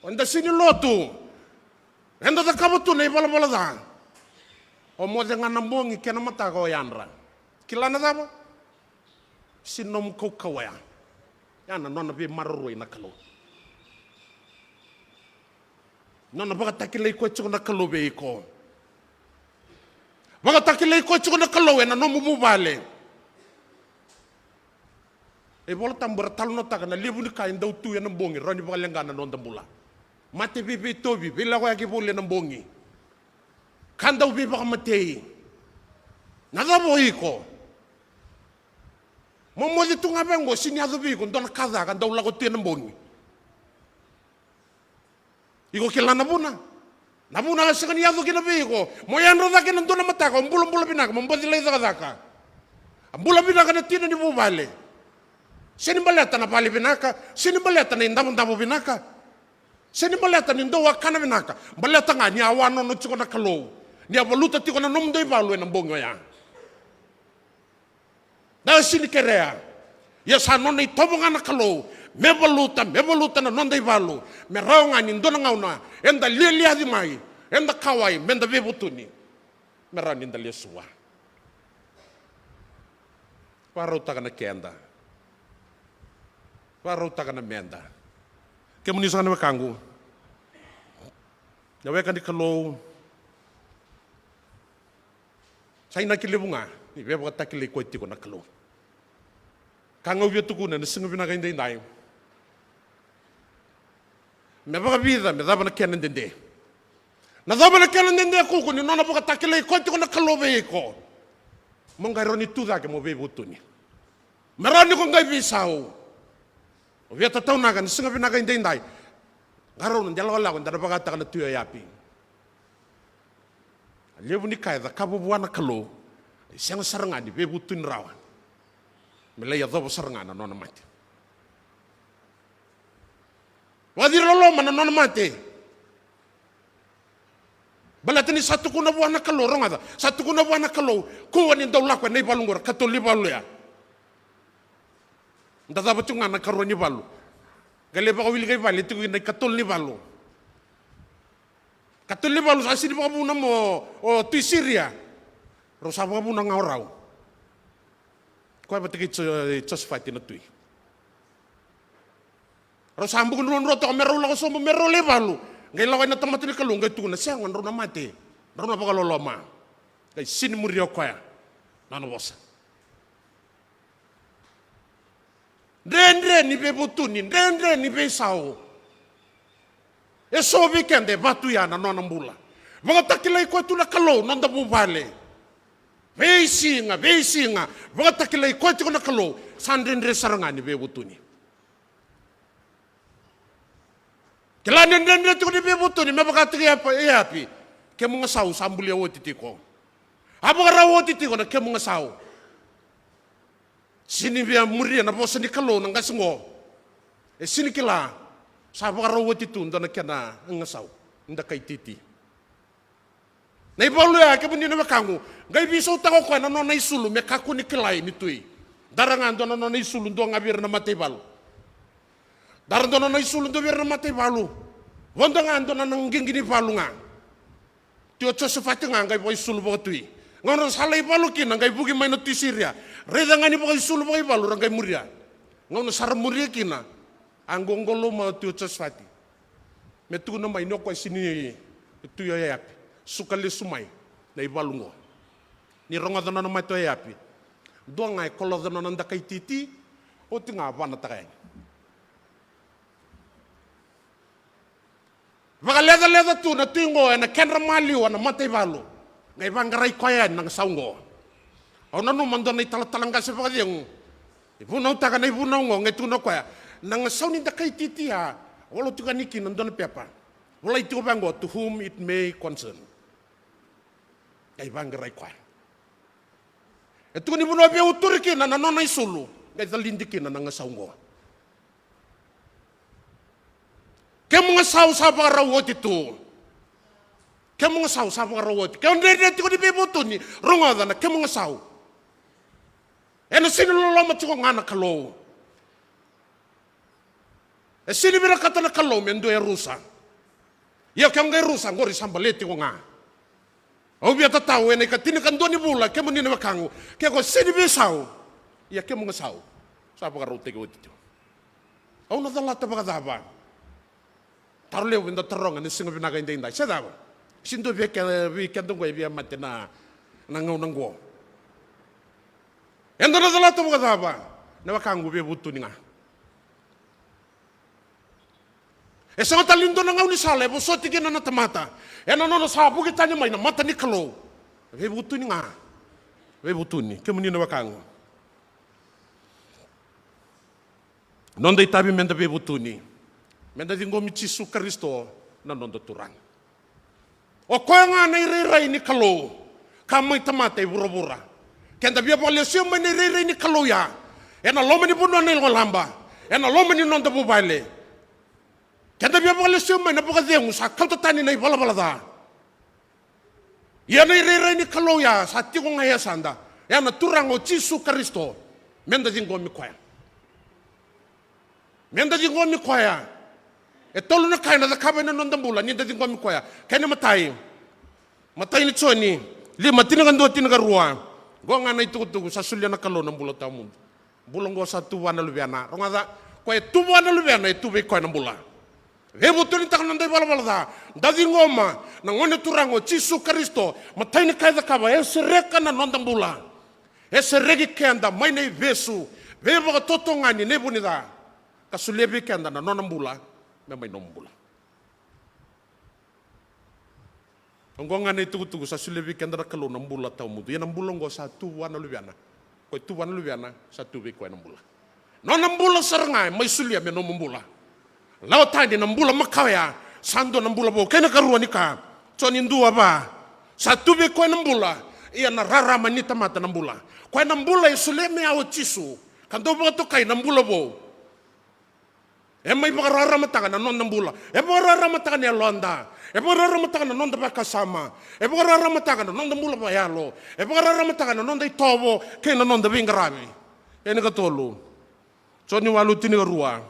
O eda sega ni lotu, eda cakava tu na ivalavala ca. O moce ga na bogi, kena mataka o yadra. Kila na cava? Sega ni nomu kaukauwa ya. Ya na nona veimaroroi na Kalou. Nona vakatakilai koya tiko na Kalou vei iko. Vakatakilai koya tiko na Kalou ena nomu vuvale. E Vola Tabu era talanoataka na levu ni ka e dau tu ena bogi rawa ni vakaleqa na noda bula. Mate veiveitauvi, veilakoyaki voli ena bogi. Ka dau veivakamatei. Na cava o iko? Mo moce tu ga vaqo, sega ni yaco vei iko dua na ka ca ka dau lako tu ena bogi. Iko kila na vuna? Na vuna e sega ni yaco kina vei iko mo yadra cake ena dua na mataka, o bulabula vinaka, mo baci lai cakacaka. A bula vinaka na tina ni vuvale. Sega ni baleta na vale vinaka, sega ni baleta na idavodavo vinaka, sega ni baleta ni dou a kana vinaka, baleta ga ni a wanono tiko na Kalou, ni a valuta tiko na nomudou ivalu ena bogi oya. Da sega ni kerea. Ia sa nona itovo ga na Kalou me valuta, me valuta na noda ivalu, me rawa ga ni dua na gauna eda lialiaci mai, eda kauwai, meda veivutuni, me rawa ni da lesu vua. Vakarautaka na keda. Vakarautaka na meda. Kemuni saka na wekaqu, na weka ni Kalou, sa inaki levu ga ni veivakatakilai koya tiko na Kalou. Ka ga au via tukuna ena siga vinaka edaidai, me vakavica, me cava na kena dede? Na cava na kena dede kuku ni nona vakatakilai koya tiko na Kalou vei iko? Mo qai rawa ni tu cake mo veivutuni, me rawa ni ko qai veisau. Au via tataunaka ena siga vinaka edaidai, qarauna de lakolako eda na vakataka na Tui o Yapi. A levu ni ka e cakava vua na Kalou, e sega sara ga ni veivutuni rawa, me lai yacova sara ga na nona mate. Vakaciri loloma na nona mate. Baleta ni sa tukuna vua na Kalou, rogoca, sa tukuna vua na Kalou, kua ni dau lako ena ivalu qo, ra katolu ni valu ya. Da cava tiko ga na karua ni valu. Qai lai vakawilika i vale, tiko kina ikatolu ni valu. Katolu ni valu sa sega ni vakavuna mo o tui Siria. Rau sa vakavuna ga o rau. Koya vata kei Jo-, Josefati na tui. Rau sa buku druadrua toka me rau lako sobu me rau lai valu. Qai lako na tamata ni Kalou qai tukuna, sega, drau na mate. Drau na vakaloloma. Qai sega ni muria o koya na nona vosa. Dredre ni veivutuni, dredre ni veisau. E so vei keda e vatu ya na nona bula. Vakatakilai koya tu na Kalou noda vuvale. Veisiga, veisiga, vakatakilai koya tiko na Kalou. Sa dredre sara ga ni veivutuni. Kila ni dredre tiko ni veivutuni, me vaka tiko i Yapi, Yapi. Kemu gasau sa bulia oti tiko. A vakarau oti tiko na kemu gasau. Sega ni via muria na vosa ni Kalou na qase qo. E sega ni kila, sa vakarau oti tu dua na kena gasau. Da kai titi. Na ivalu ya, kemuni na wekaqu, qai veisautaka o koya na nona isulu me kakua ni kilai ni tui. Dara ga dua na nona isulu dua ga vei ira na mataivalu. Dara dua na nona isulu dua vei ira na mataivalu. Vodo ga dua na qiqi ni valu ga. Tui o Josefati ga qai vakaisulu vakatui. Gauna sa lai valu kina qai vuki mai na tui Siria. Raica ga ni vakaisulu vakaivalu ra qai muria. Gauna sa ra muria kina, a qolou mai o tui o Josefati. Me tukuna mai ni o koya sega ni tui o Eapi, suka lesu mai na ivalu qo. Ni rogoca nona mate o Eapi, dua ga e koloca nona dakai titi, oti ga a vanataka yani. Vakalecaleca tu na tui qo ena kedra maliwa na mataivalu. Qai vaqarai koya yani na gasau qo. Au nanuma dua na italatala qase vakacegu e vunautaka na ivunau qo, qai tukuna o koya, na gasau ni dakai titi ya, a walo tiko yani kina dua na pepa. Volai tiko vaqo, to whom it may concern. Qai vaqarai koya. E tukuni vanua e veiuturi kina na nona isulu, qai calidi kina na gasau qo. Kemu gasau sa vakarau oti tu. Kemu gasau sa vakarau oti. Ke o dredre tiko ni veivutuni, rogoca na kemu gasau. Ena sega ni loloma tiko ga na Kalou. E sega ni vinakata na Kalou me dua e rusa. Ia ke o qai rusa, qori sa baleti iko ga. Au via tatau ena ikatinikadua ni vula, kemuni na wekaqu, ke ko sega ni veisau, ia kemu gasau sa vakarautaki oti tiko. Au na calata vakacava? Taro levu eda taroga ena siga vinaka edaidai, se cava? Se dua vei ke-, vei keda qo e via mate na, na gauna oqo. Eda na calata vakacava? Na wekaqu, veivutuni ga. E sega tale ni dua na gaunisala e vosoti kina na tamata ena nona sa vuki tani mai na mata ni Kalou. Veivutuni ga. Veivutuni. Kemuni na wekaqu, noda itavi meda veivutuni, meda ciqomi Jisu Karisito na noda Turaga. O koya ga na irairai ni Kalou ka mai tamata e vuravura. Keda via vakalesuya mai na irairai ni Kalou ya ena loma ni vanua na ilolaba, ena loma ni noda vuvale. Keda via vakalesuya mai na vakacegu sa kauta tani na ivalavala ca. Ia na irairai ni Kalou ya sa tiko ga e yasada, ya na Turaga o Jisu Karisito. Meda ciqomi koya. Meda ciqomi koya. E tolu na ka ena cakava ena noda bula nida ciqomi koya. Kena imatai, matai ni Joni lima, tinikadua, tinikarua. Qo ga na itukutuku sa solia na Kalou na bula tawamudu. Bula oqo sa tu vua na Luvena. Rogoca, koya e tu vua na Luvena e tu vei koya na bula. Veivutunitaka na noda ivalavala ca. Da ciqoma na Gone Turaga o Jisu Karisito. Matai ni ka e cakava, e sereka na noda bula. E sereki keda mai na ivesu veivakatotogani, na ivunica, ka solia vei keda na nona bula me mai nomu bula. Oqo ga na itukutuku sa solia vei keda na Kalou, na bula tawamudu. Ia na bula oqo sa tu vua na Luvena. Koya e tu vua na Luvena, sa tu vei koya na bula. Nona bula sara ga e mai solia me nomu bula. Lawa tani na bula makawa ya, sa dua na bula vou. Kei na karua ni ka, Joni dua va. Sa tu vei koya na bula, ia na rarama ni tamata na bula. Koya na bula e solia mai ya o Jisu, ka dau vakatokai na bula vou. E mai vakararamataka na noda bula. E vakararamataka na yaloda. E vakararamataka na noda vakasama. E vakararamataka na noda bula vakayalo. E vakararamataka na noda itovo kei na noda veiqaravi. Kena ikatolu, Joni walu, tinikarua.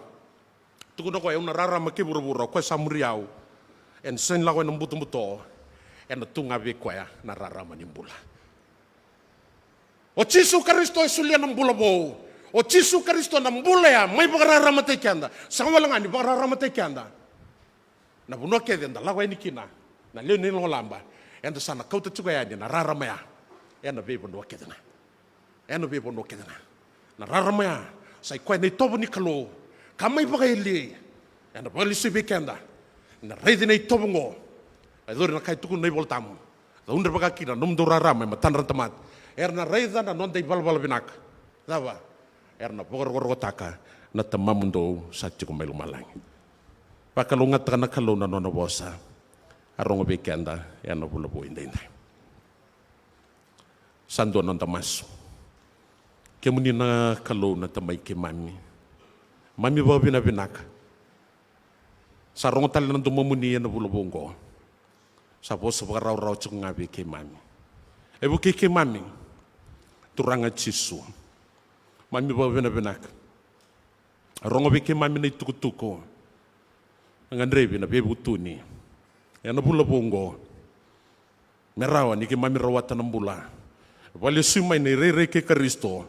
Tukuna o koya, au na rarama kei vuravura, o koya sa muri au ena sega ni lako ena butobuto, ena tu ga vei koya na rarama ni bula. O Jisu Karisito e solia na bula vou. O Jisu Karisito na bula ya mai vakararamataki keda. Sega wale ga ni vakararamataki keda, na vanua kece eda lako yani kina, na lewe ni lolaba, eda sa na kauta tiko yani na rarama ya ena veivanua kece ga. Ena veivanua kece ga. Na rarama ya sa i koya na itovo ni Kalou ka mai vakayalia, ena vakalesui vei keda. Na raici na itovo oqo, e cori na ka e tukuna na iVolatabu: Caudre vaka kina na nomudou rarama e matadra na tamata, era na raica na noda ivalavala vinaka. Cava? Era na vakarokorokotaka na Tamamudou sa tiko mai lomalagi. Vakalougatataka na Kalou na nona vosa a rogo vei keda ena vula vou edaidai. Sa dua noda masu. Kemuni na Kalou na Tamai keimami, mami vakavinavinaka. Sa rogo tale na domomuni ena vula vou oqo. Sa vosa vakarawarawa tiko ga vei keimami. E vukei keimami, Turaga Jisu. Mami vakavinavinaka. Rogo vei keimami na itukutuku, na gadrevi, na veivutuni ena vula vou oqo. Me rawa ni keimami rawata na bula, vakalesui mai na irairai kei Karisito,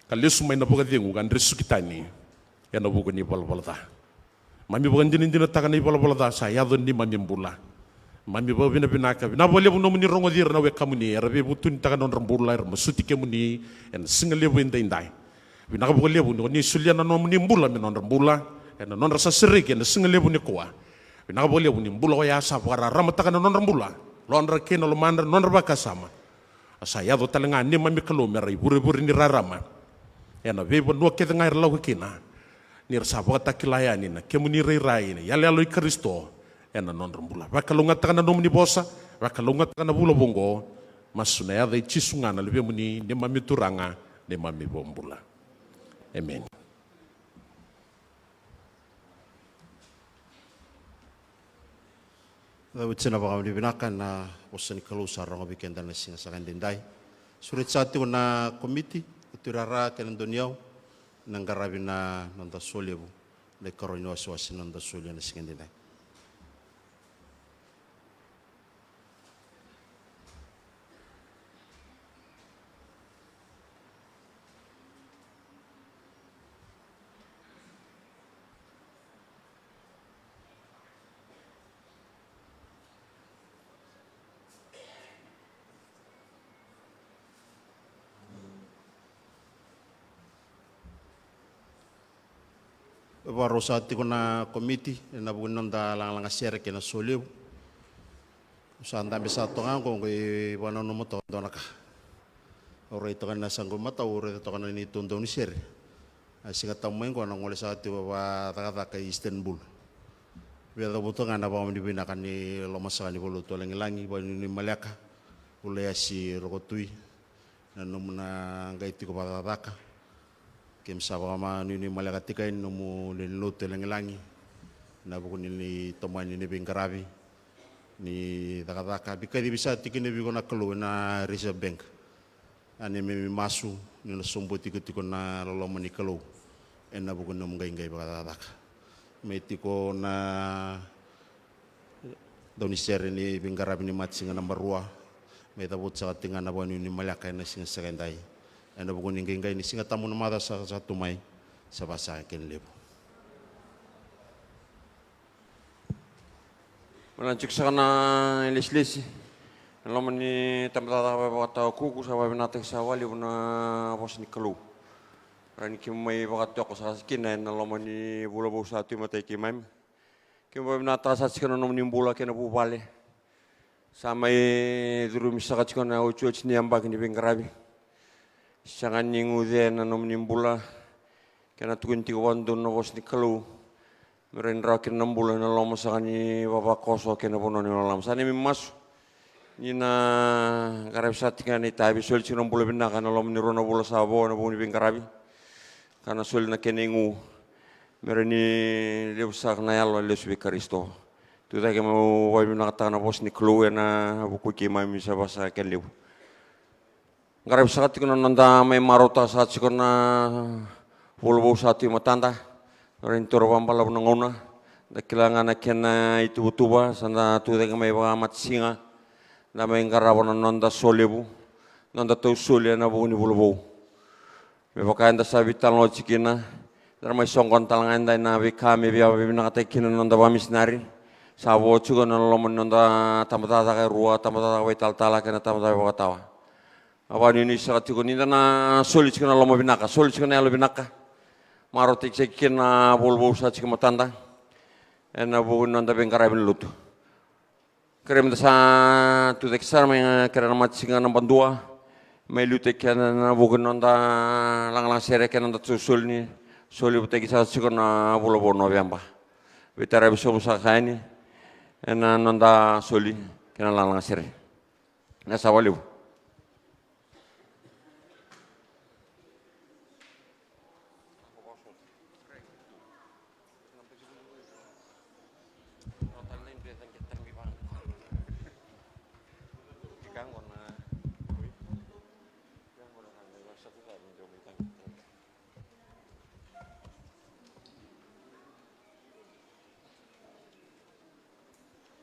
ka lesu mai na vakacegu ka dresuki tani ena vuku ni valavala ca. Mami vakadinadinataka na ivalavala ca sa yaco ni neimami bula. Mami vakavinavinaka, vinaka vakalevu nomuni rogoci ira na wekamuni era veivutunitaka na nodra bula, era masuti kemuni ena siga levu edaidai. Vinaka vakalevu ni oni solia na nomuni bula me nodra bula, ena nodra sa sereki ena siga levu nikua. Vinaka vakalevu ni bula oya sa vakararamataka na nodra bula, lodra kei na lomadra, nodra vakasama. A sa yaco tale ga neimami Kalou me ra ivurevure ni rarama ena veivanua kece ga era lako kina, ni ra sa vakatakila yani na kemuni rairai, na iyaloyalo i Karisito ena nodra bula. Vakalougatataka na nomuni vosa, vakalougatataka na vula vou oqo. Masu ena yaca i Jisu ga na Luvemuni, neimami Turaga, neimami iVakabula. Emeni. Cavuti na vakavinavinaka na vosa ni Kalou sa rogo vei keda na siga saka edaidai. Sureti saka tiko na komiti, na tuirara kei na dauniyau, na qaravi na noda solevu, na ikarua ni wasewase na noda solevu ena siga edaidai. Vakarau saka tiko na komiti ena vuku ni noda lagalaga sere kei na solevu. Au sa dabe saka toka qo, qo i vakananuma toka dua na ka. Au rai toka na sa qo matau, au raica toka na neitou daunisere. A Siga Tabu mai qo na gole saka tiko vakacakacaka i Istanbul. Via cavuta ga na vakavinavinaka ni lomasaka ni valenilotu e lagilagi, vakanuinui maleka, Ulaiasi Rokotui, na nomu na qai tiko vakacakacaka. Keimami sa vakamanuinui maleka tiko yani nomu lewenilotu e lagilagi, na vuku ni, ni tomani ni veiqaravi ni cakacaka. Veikacivi sa tiko kina vei iko na Kalou ena Reserve Bank. A neimami masu ni na sobu tiko tiko na loloma ni Kalou ena vuku ni nomu qaiqai vakacakacaka. Mai tiko na daunisere ni veiqaravi ni matasiga naba rua, mai cavuta saka tiko ga na vakanuinui maleka ena siga saka edai. Ena vuku ni qaiqai ni Siga Tabu na macawa saka sa tu mai, sa vaka saka kena levu. Mana tiko saka na ilesilesi ena loma ni tabacakacaka vakatawa kuku, sa vakavinakataki saka vakalevu na vosa ni Kalou. Rawa ni keimami mai vakatoka saka kina ena loma ni vula vou sa tu e matai keimami. Keimami vakavinavinakataka saka tiko na nomuni bula kei na vuvale. Sa mai curumi saka tiko na otioti ni yabaki ni veiqaravi. Sega ni guce na nomuni bula kei na tukuni tiko vakadodonu na vosa ni Kalou. Me rawa ni rawa kina na bula ena loma saka ni vavakoso kei na vanua ni loloma. Sa neimami masu ni na qaravi saka tiko ga na itavi, soli tiko na bula vinaka ena loma ni rua na vula sa vo ena vuku ni veiqaravi. Ka na soli na kena igu me rawa ni levu saka na yalo e lesu vei Karisito. Tucake meu vakavinavinakataka na vosa ni Kalou ena vuku i keimami sa vaka saka kena levu. Qaravi saka tiko na noda mai marautaka saka tiko na vula vou sa tu e matada. Rawa ni toro vakabalavu na gauna. Da kila ga na kena ituvatuva, sa da tucake mai vakamatasiga. Da mai qarava na noda solevu, noda tausoli ena vuku ni vula vou. Me vaka eda sa veitalanoa tiko kina, da na mai soqona tale ga edai na veika me via vakavinakataki kina na noda vakamisinari. Sa vo tiko na loma ni noda tabacakacaka e rua, tabacakacaka vakaitalatala kei na tabacakacaka vakatawa. A vakanuinui saka tiko ni da na soli tiko na loma vinaka, soli tiko na yalo vinaka. Marautaki saka kina na vula vou sa tiko e matada ena vuku ni noda veiqaravi ni lotu. Kerei me da sa tucake sara mai, kerei na matasiga naba dua, mai liutaki keda ena vuku ni noda lagalaga sere kei na noda tausoli ni soli vutaki saka tiko na vula vou o Noveba. Veitaravi sobu saka yani ena noda soli kei na lagalaga sere. Na sa vakalevu.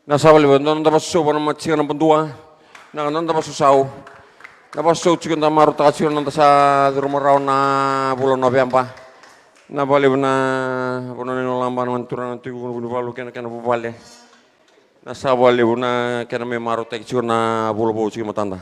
Na sa vakalevu, na noda vakasausau vua na matasiga naba dua. Na noda vakasausau, na vakasausau tiko, da marautaka tiko na noda sa curuma rawa na vula o Noveba. Na vakalevu na vanua ni loloma, na gone turaga, na tui, vunivalu kei na kena vuvale. Na sa vakalevu na kena mai marautaki tiko na vula vou tiko e matada.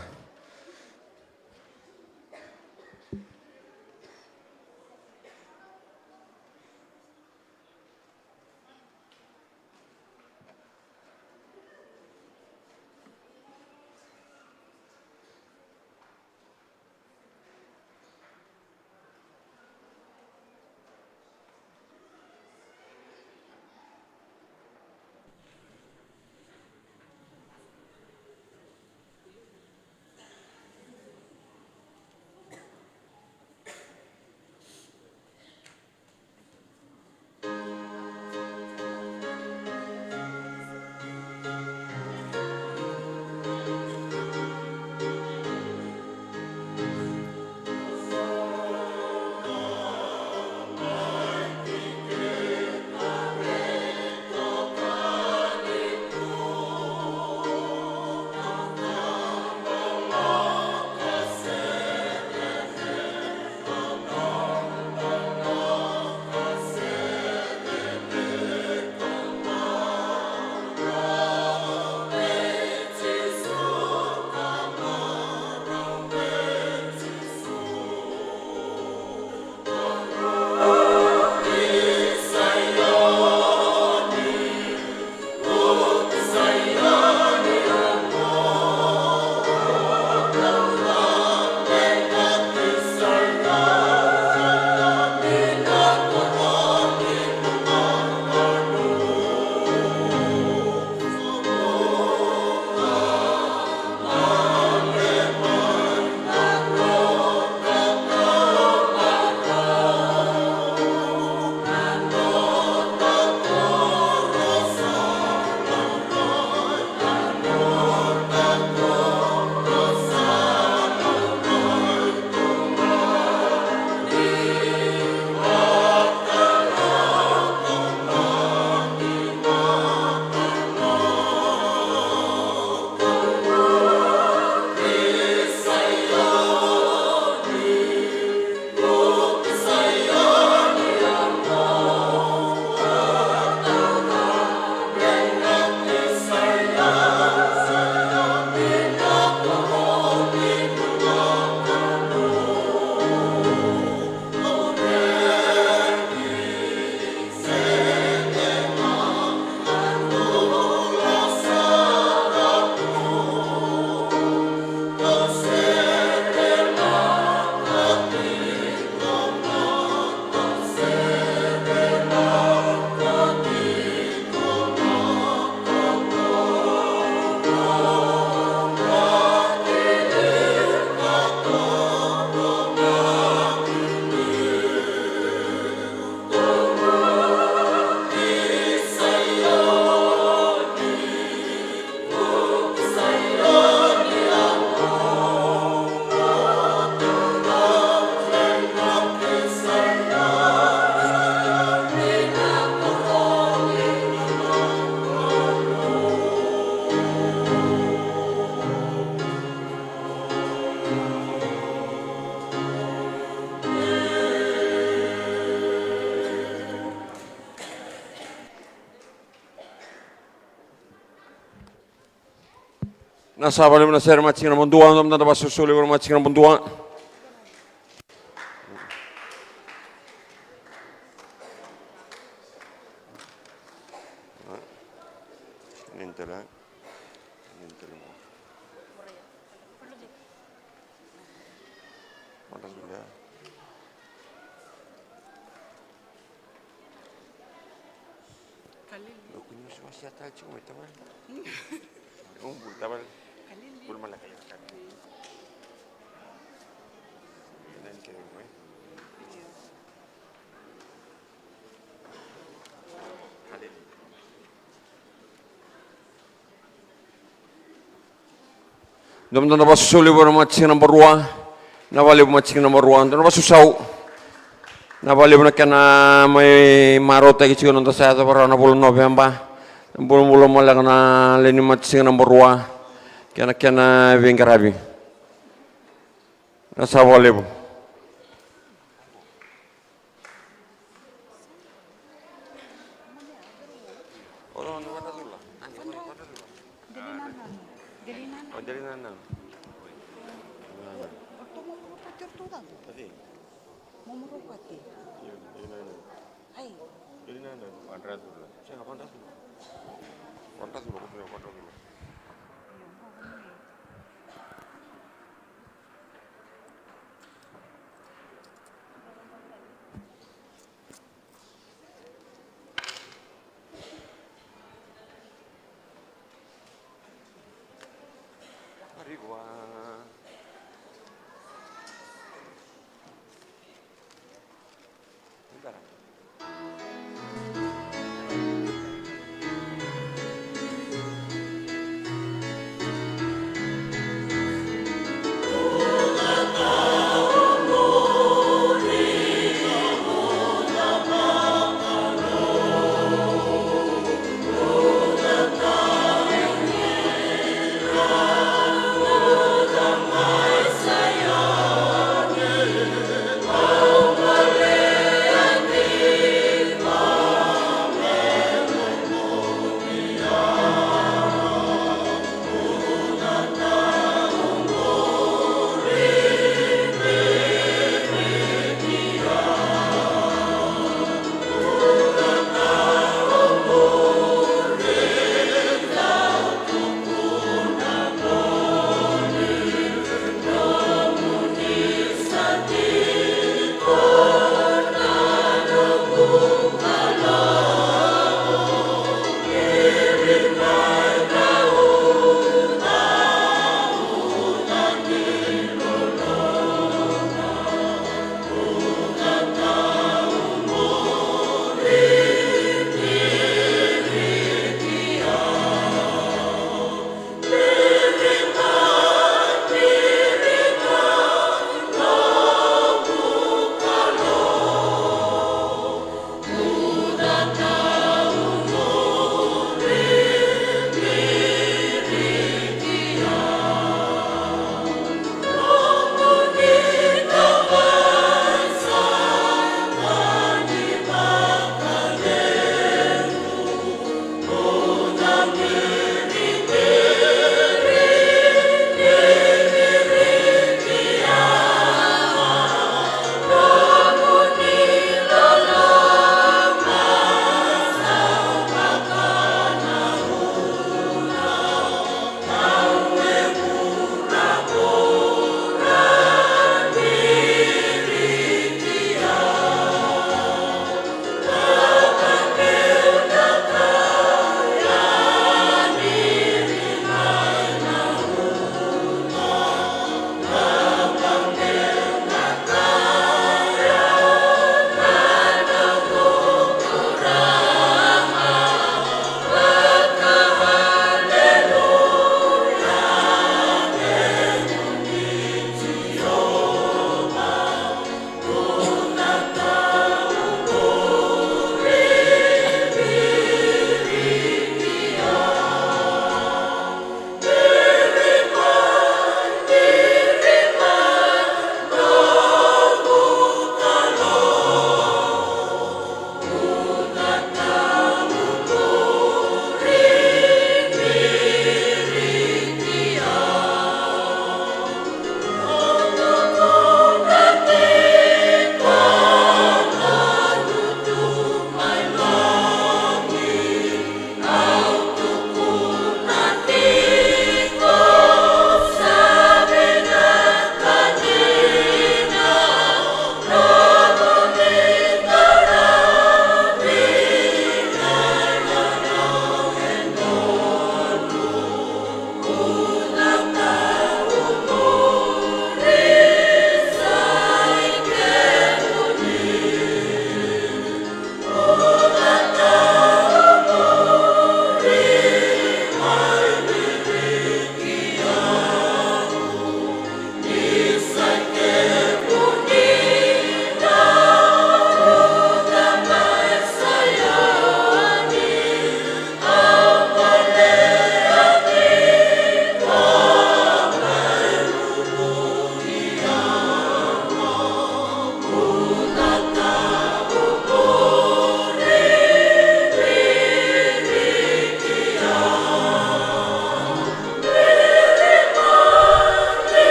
Na sa vakalevu na sere, matikina naba dua, dou mada vakasausau levu na matikina naba dua. Kalili. Dou kua ni wasewase tale tiko mai, tavale. Dou bula, tavale. Kalili. Bula maleka, kalili. Nani kere mai. Kalili. Dou mada na vakasausau levu na matikina naba rua. Na vakalevu matikina naba rua, dou na vakasausau. Na vakalevu na kena mai marautaki tiko na noda sa yacova rawa na vula o Noveba. Bulabula maleka na lewe ni matikina naba rua kei na kena veiqaravi. Na sa vakalevu.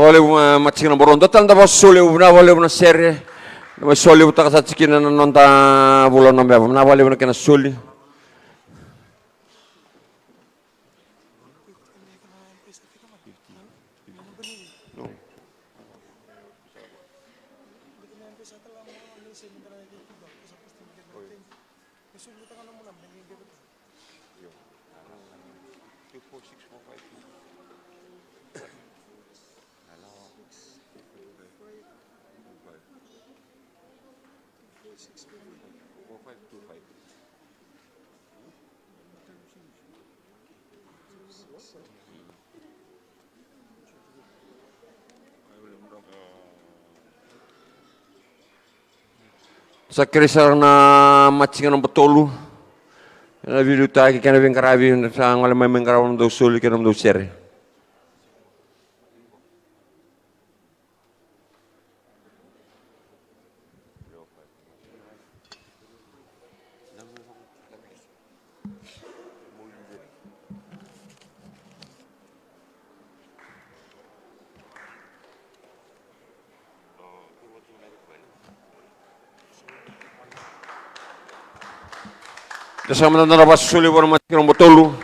Vakalevu, e, matasika naba rua. Dua tale na vakasoli, vinaka vakalevu na sere. Na mai solevutaka sara tiko kina na noda vula na beba. Vinaka vakalevu na kena soli. Two four six four five two. Four five two five. Sa kerei sara na matasika naba tolu. Ena veiliutaki kei na veiqaravi, sa gole mai me qarava na nomudou soli kei na nomudou sere. Sa mada na vakasosoli vua na matasika naba tolu.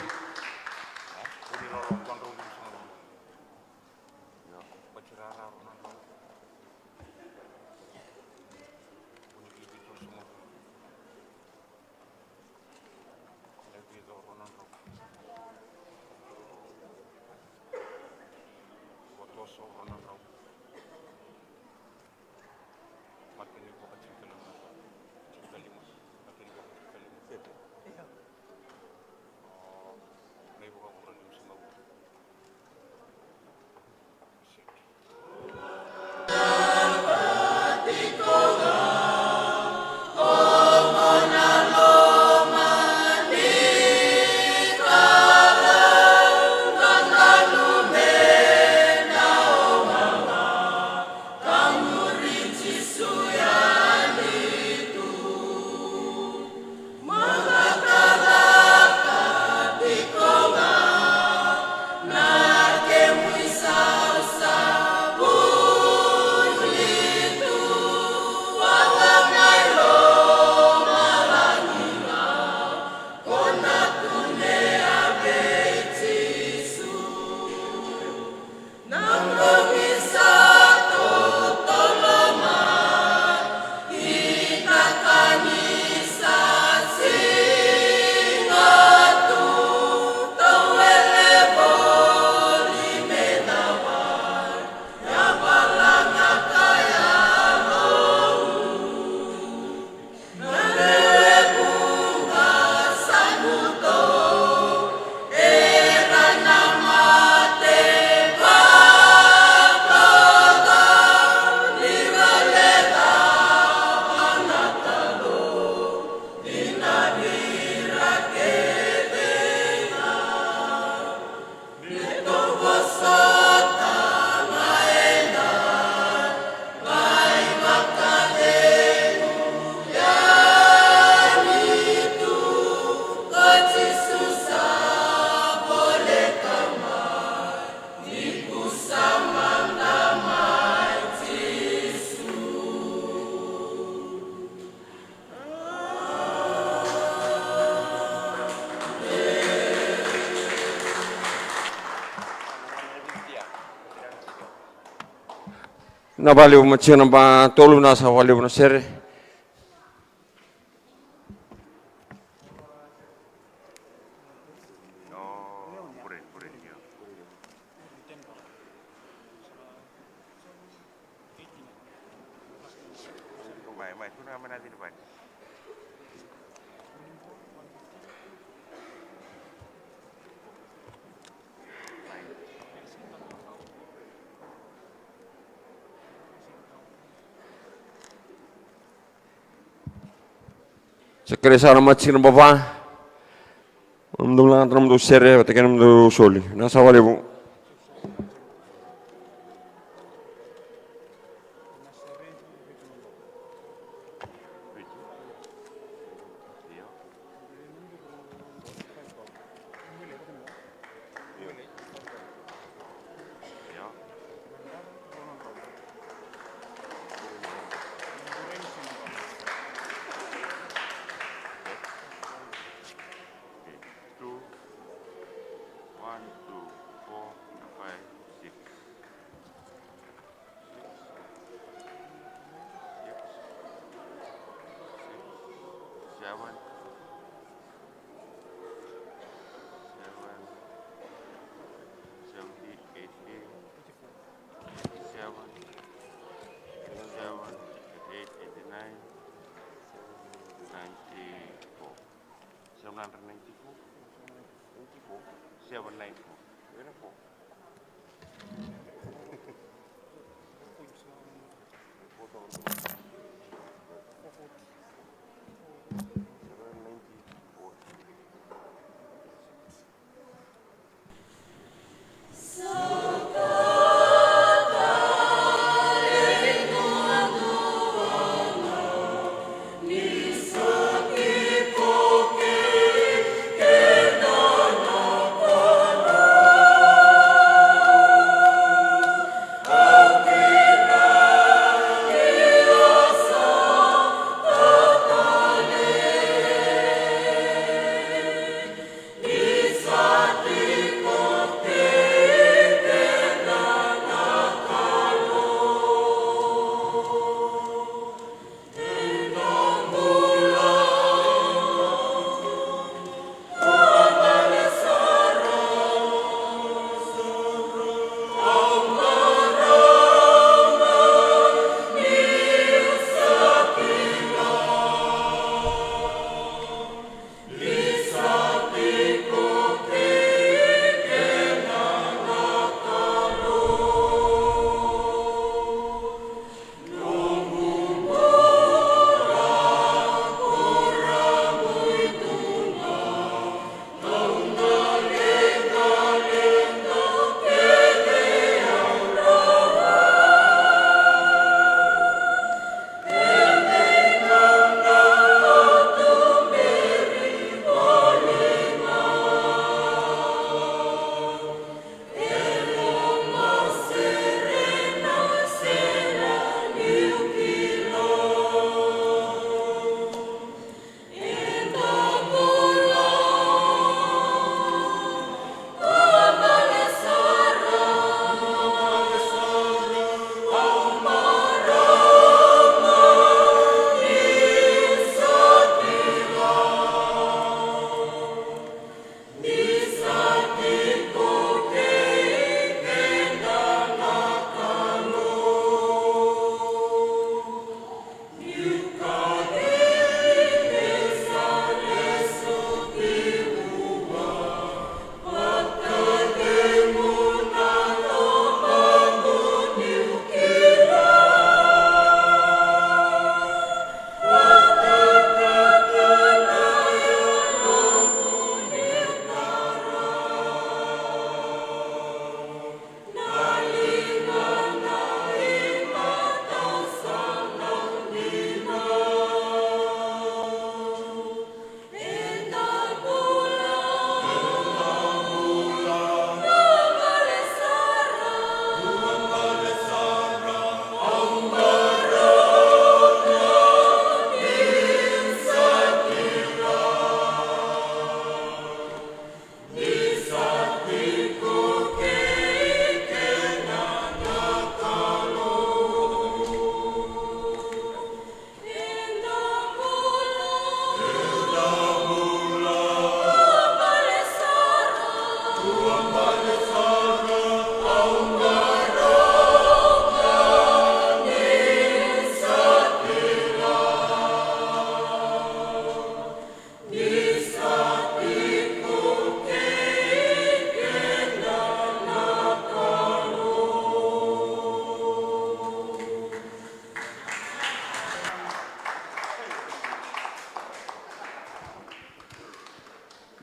Na vakalevu matasika naba tolu, na sa vakalevu na sere. Sa kerei sara na matasika naba va. Nomudou lagata nomudou sere vata kei nomudou soli. Na sa vakalevu. Seven, seven, seventy, eighty, eighty-seven, eighty-seven, eighty-eight, eighty-nine, ninety-four. Seven hundred ninety-four. Ninety-four. Seven ninety-four. Very four.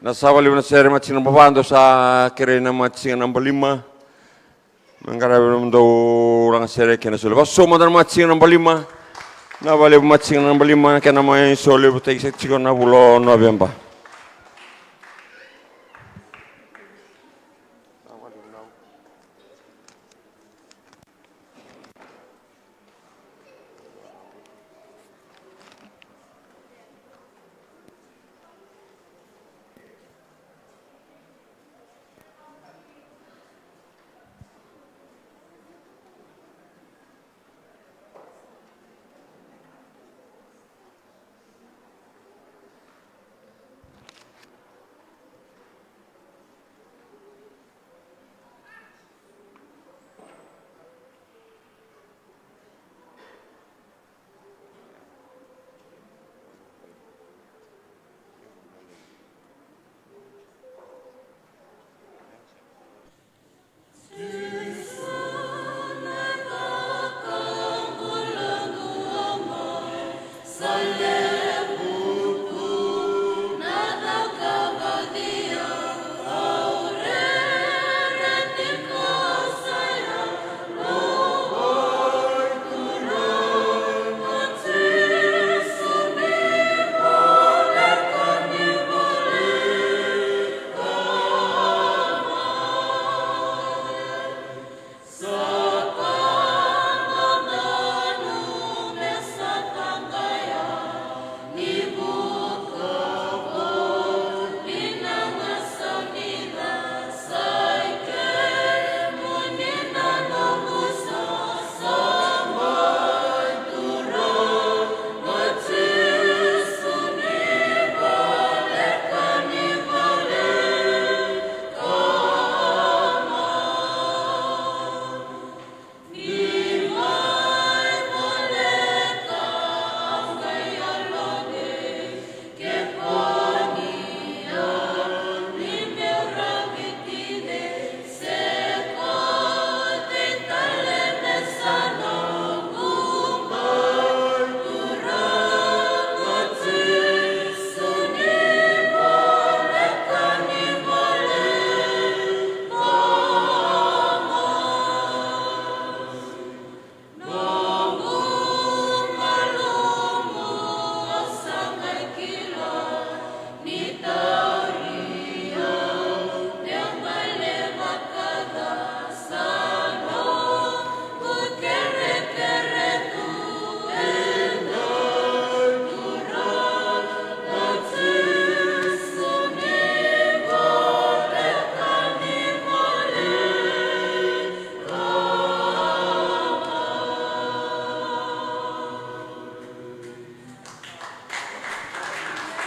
Na sava levu na sere, maciga naba va, dou sa kerei na maciga naba lima. Me qaravi nomudou lagasere kei na solevu. Vakasausau mada na maciga naba lima. Na vakalevu maciga naba lima, kena mai solevutaki saka tiko na vula o Noveba.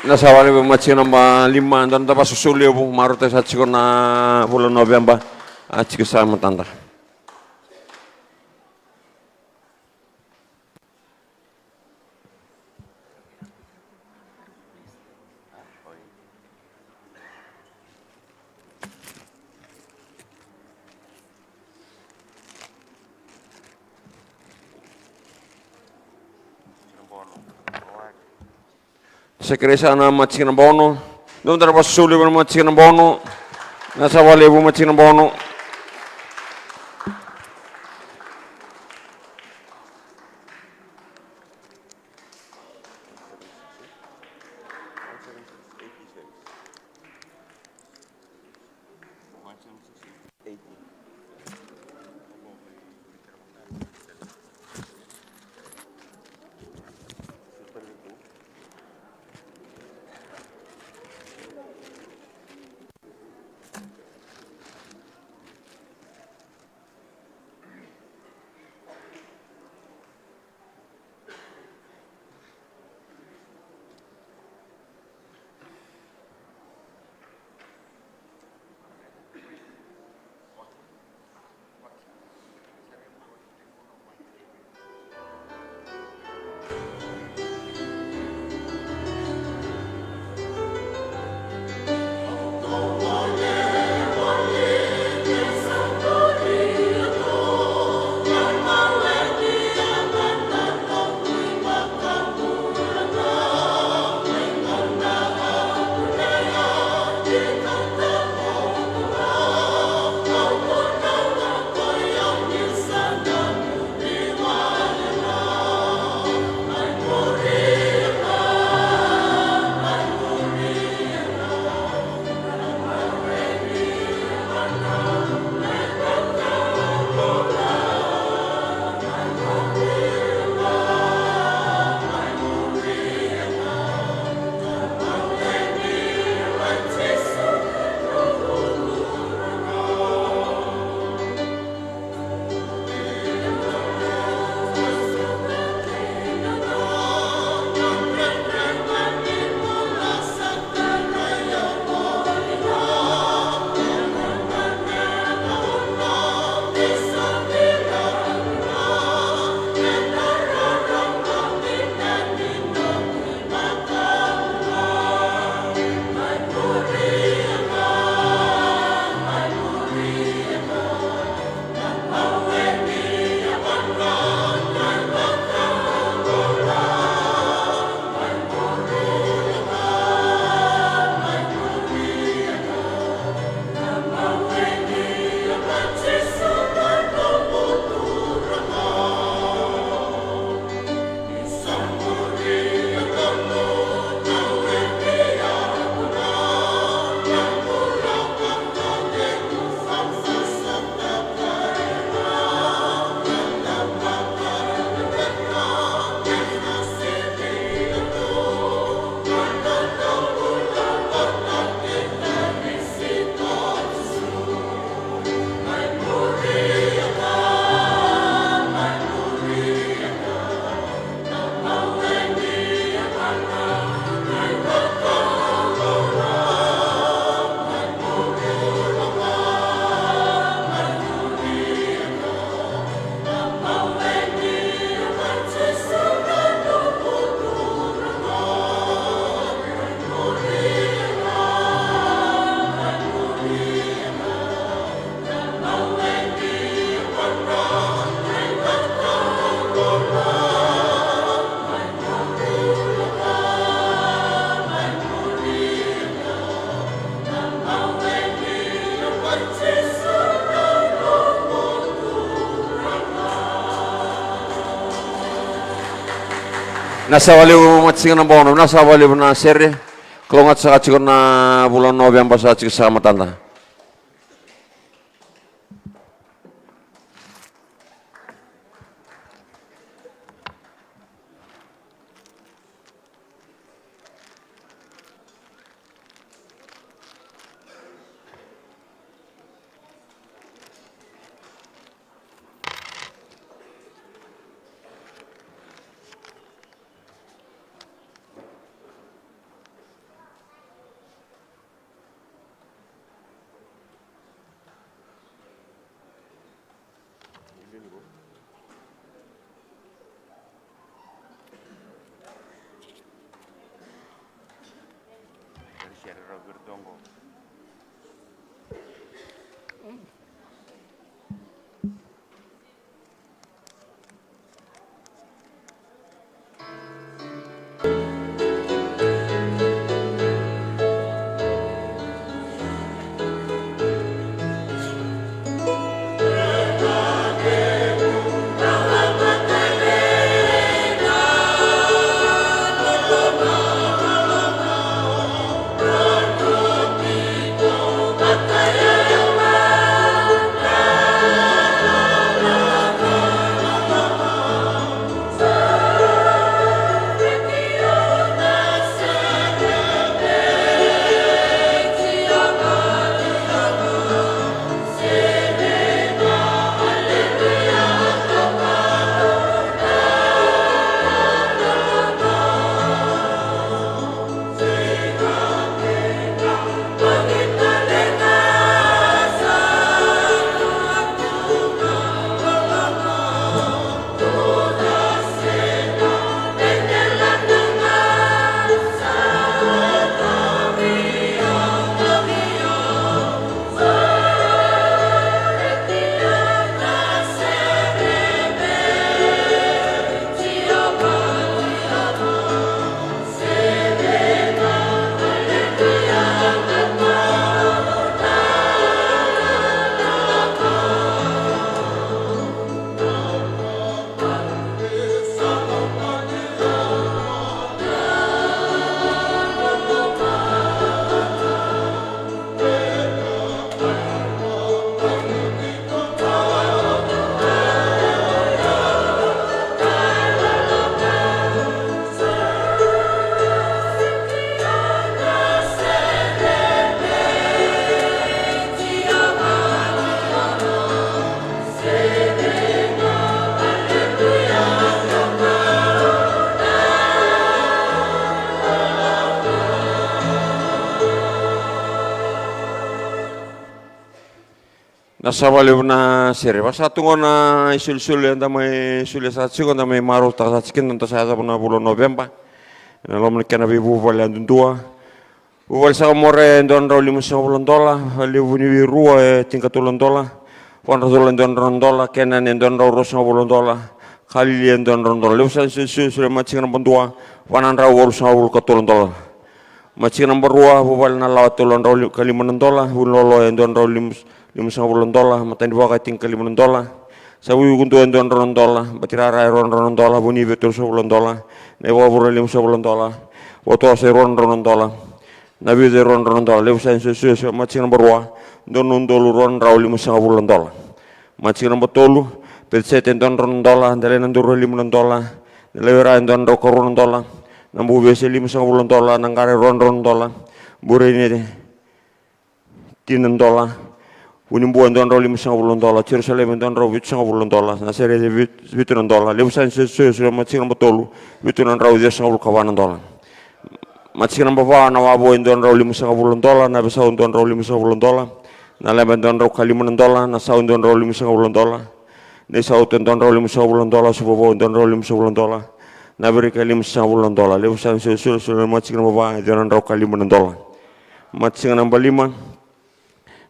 Na sa wale vei matikina ba lima, dua na davasoso levu, marautaki sa tiko na vula Noveba, a tiko sa matada. Sa kerei sa na matikina ba ono. Dou dara vakasoso levu na matikina ba ono. Na sa vakalevu matikina ba ono. Vinaka saka vakalevu, matasika naba ono, vinaka saka vakalevu na sere. Kalougata saka tiko na vula o Noveba sa tiko saka matada. Vinaka saka vakalevu na sere. Vaka sa tu qo na isolisoli eda mai solia saka tiko, da mai marautaka saka tiko kina, da sa yacova na vula o Noveba ena loma ni kena veivuvale yadudua. Vuvale saka More e dua na drau limasagavulu na dola, Valevu ni Veirua e tinikatolu na dola, Vakarauwai e dua na drau na dola, Kenani e dua na drau ruasagavulu na dola, Kalili e dua na drau na dola. Levu saka ni solisoli, solia mai na matasika naba dua, va na drau walusagavulu ka tolu na dola. Matasika naba rua, Vuvale Nalawa e tolu na drau li-, ka lima na dola, Vunilolo e dua na drau lim-, limasagavulu na dola, Matanivaka e tinikalima na dola, Savuikudua e dua na drau na dola, Batirara e rua na drau na dola, Vunive e tolusagavulu na dola, Naivakavure e limasagavulu na dola, Vatuasa e rua na drau na dola, Navica e rua na drau na dola. Levu saka ni solisoli, solia mai na matasika naba rua, dua na udolu rua na drau limasagavulu na dola. Matasika naba tolu, Pecete e dua na drau na dola, Delainaduru e lima na dola, Delawera e dua na drau ka rua na dola, Nabuvesi e limasagavulu na dola, Naqara e rua na drau na dola, Bureni e tini na dola, Vunibua e dua na drau limasagavulu na dola, Jerusalemi e dua na drau vitusagavulu na dola, Nasareci e vit-, vitu na dola. Levu saka ni solisoli, solia mai na matasika naba tolu, vitu na drau ciwasagavulu ka va na dola. Matasika naba va, Nawavo e dua na drau limasagavulu na dola, Navesau e dua na drau limasagavulu na dola, Naleba e dua na drau ka lima na dola, Nasau e dua na drau limasagavulu na dola, Naisautu e dua na drau limasagavulu na dola, Suvavou e dua na drau limasagavulu na dola, Navirika e limasagavulu na dola. Levu saka ni solisoli, solia mai na matasika naba va, e ciwa na drau ka lima na dola. Matasika naba lima,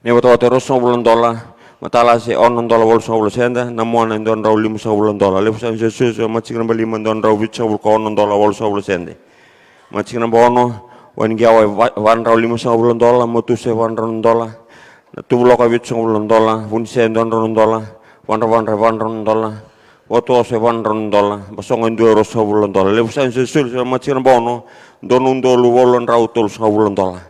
Naivatavata e ruasagavulu na dola, Matalasi e ono na dola walusagavulu na sede, Namuana e dua na drau limasagavulu na dola. Levu saka ni solisoli, solia mai na matasika naba lima, e dua na drau vitusagavulu ka ono na dola walusagavulu na sede. Matasika naba ono, Wainiqiawa e va-, va na drau limasagavulu na dola, Motusa e va na drau na dola, Natuvuloka e vitusagavulu na dola, Vunisea e dua na drau na dola, Vadravadra e va na drau na dola, Vatu oso e va na drau na dola, basoqo e dua e ruasagavulu na dola. Levu sara ni solisoli sa matikina bono, dua na udolu walu na drau tolusagavulu na dola.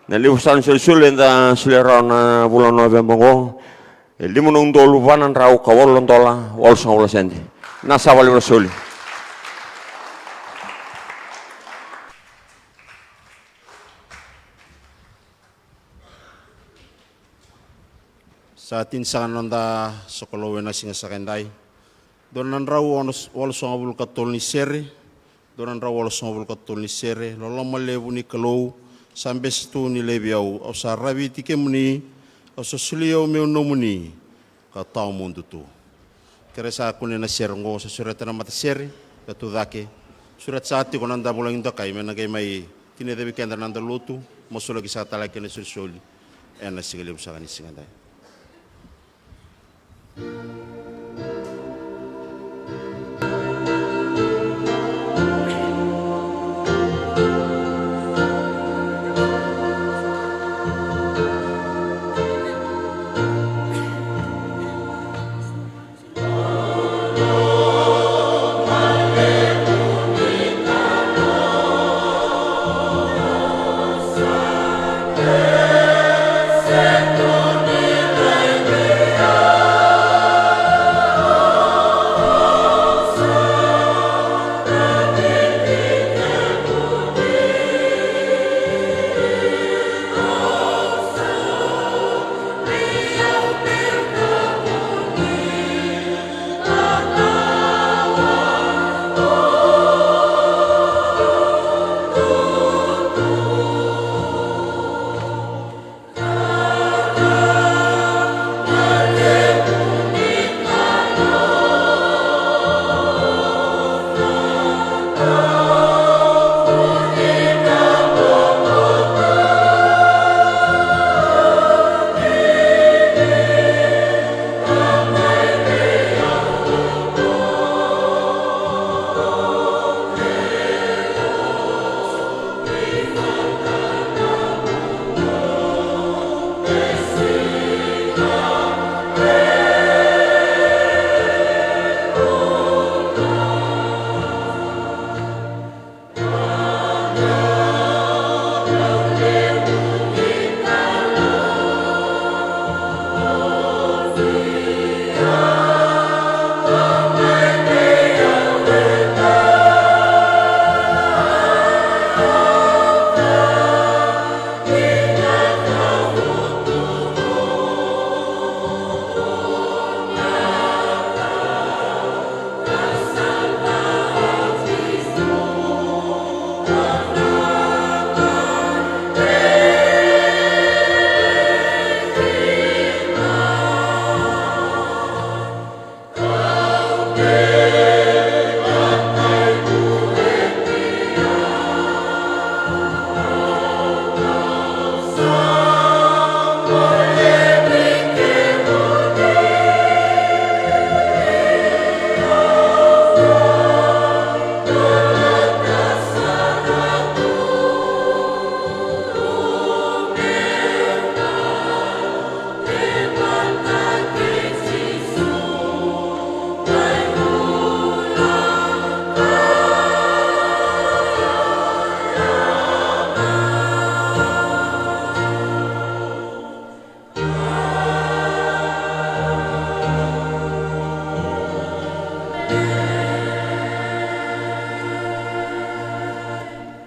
Na levu sara ni solisoli eda solia rawa na vula o Noveba oqo, e lima na udolu va na drau ka walu na dola walusagavulu na sede. Na sa valevu na soli. Sa tini saka na noda sokalou ena siga saka edai. Dua na drau ono, walusagavulu ka tolu ni sere. Dua na drau walusagavulu ka tolu ni sere. Loloma levu ni Kalou sa bese tu ni laivi au. Au sa raviti kemuni, au sa soli au meu nomuni, ka tawa mudu tu. Kere sa kune na sere oqo, sa sureta na matasere ka tu cake. Sureta sa tiko na da vulagi dokai me na qai mai tini cavi keda na da lotu, masulaki sa talaki na solisoli ena siga levu saka ni siga dai.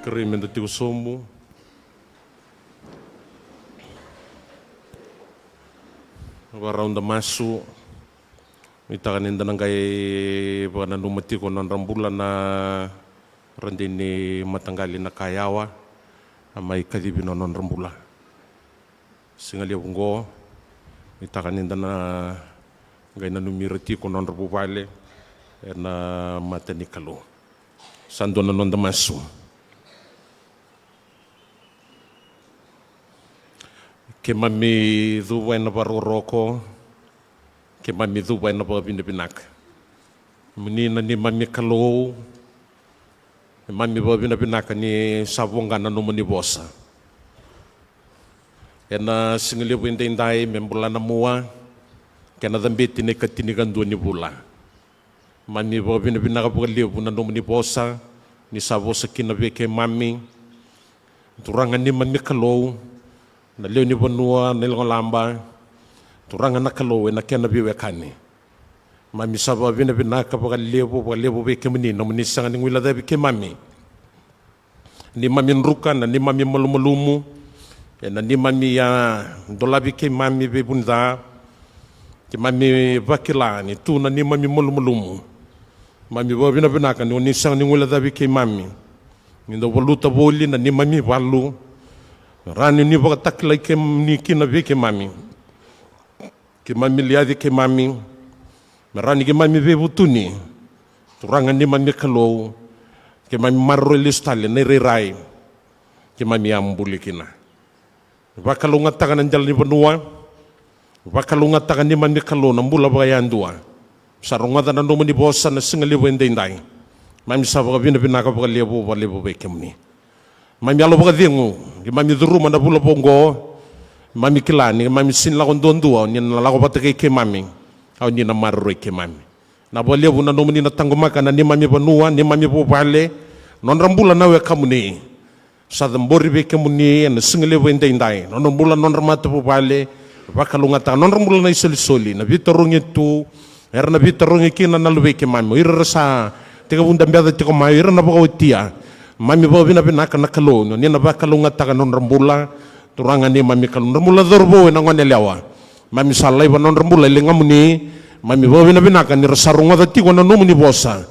Kerei meda tiko sobu. Vakarau da masu. Nuitaka ni da na qai vakananuma tiko na nodra bula na radini mataqali na ka yawa, a mai kacivi na nodra bula. Siga levu oqo, nuitaka ni da na qai nanumi ira tiko na nodra vuvale ena mata ni Kalou. Sa dua na noda masu. Keimami cuva ena vakarokoroko, keimami cuva ena vakavinavinaka. Moni na neimami Kalou, keimami vakavinavinaka ni sa voqa na nomuni vosa. Ena siga levu edaidai me bula na mua, kena cabeti na ikatinikadua ni vula. Mami vakavinavinaka vakalevu na nomuni vosa ni sa vosa kina vei keimami. Turaga neimami Kalou, na lewe ni vanua, na ilogolaba, Turaga na Kalou ena kena veiwekani. Mami sa vakavinavinaka vakalevu, vakalevu vei kemuni, nomuni sega ni guilecavi keimami. Neimami druka na neimami malumalumu, ena neimami a dolavi keimami vei vunica. Keimami vakila ni tu na neimami malumalumu. Mami vakavinavinaka ni oni sega ni guilecavi keimami. Ni dau valuta voli na neimami valu. Rawa ni oni vakatakilai kemuni kina vei keimami. Keimami liaci keimami. Me rawa ni keimami veivutuni. Turaga neimami Kalou. Keimami maroroi lesu tale na irairai. Keimami a buli kina. Vakalougatataka na dela ni vanua. Vakalougatataka neimami Kalou na bula vakayadua. Sa rogoca na nomuni vosa na siga levu edaidai. Mami sa vakavinavinaka vakalevu, vakalevu vei kemuni. Mami yalo vakacegu, keimami curuma na vula vou oqo. Mami kila ni keimami sega ni lako duadua, oni na lako vata kei keimami. Oni na maroroi keimami. Na vakalevu na nomuni na taqomaka na neimami vanua, neimami vuvale, nodra bula na wekamuni. Sa cabori vei kemuni ena siga levu edaidai, nodra bula, nodra matavuvale, vakalougatataka nodra bula na isolisoli, na veitarogi tu, era na veitarogi kina na luvei keimami, o ira era sa tekivu dabeca tiko mai, o ira na vakaotia. Mami vakavinavinaka na Kalou ni oni na vakalougatataka nodra bula. Turaga neimami Kalou, nodra bula cauravou ena goneyalewa. Mami sa laiva nodra bula e ligamuni. Mami vakavinavinaka ni ra sa rogoca tiko na nomuni vosa.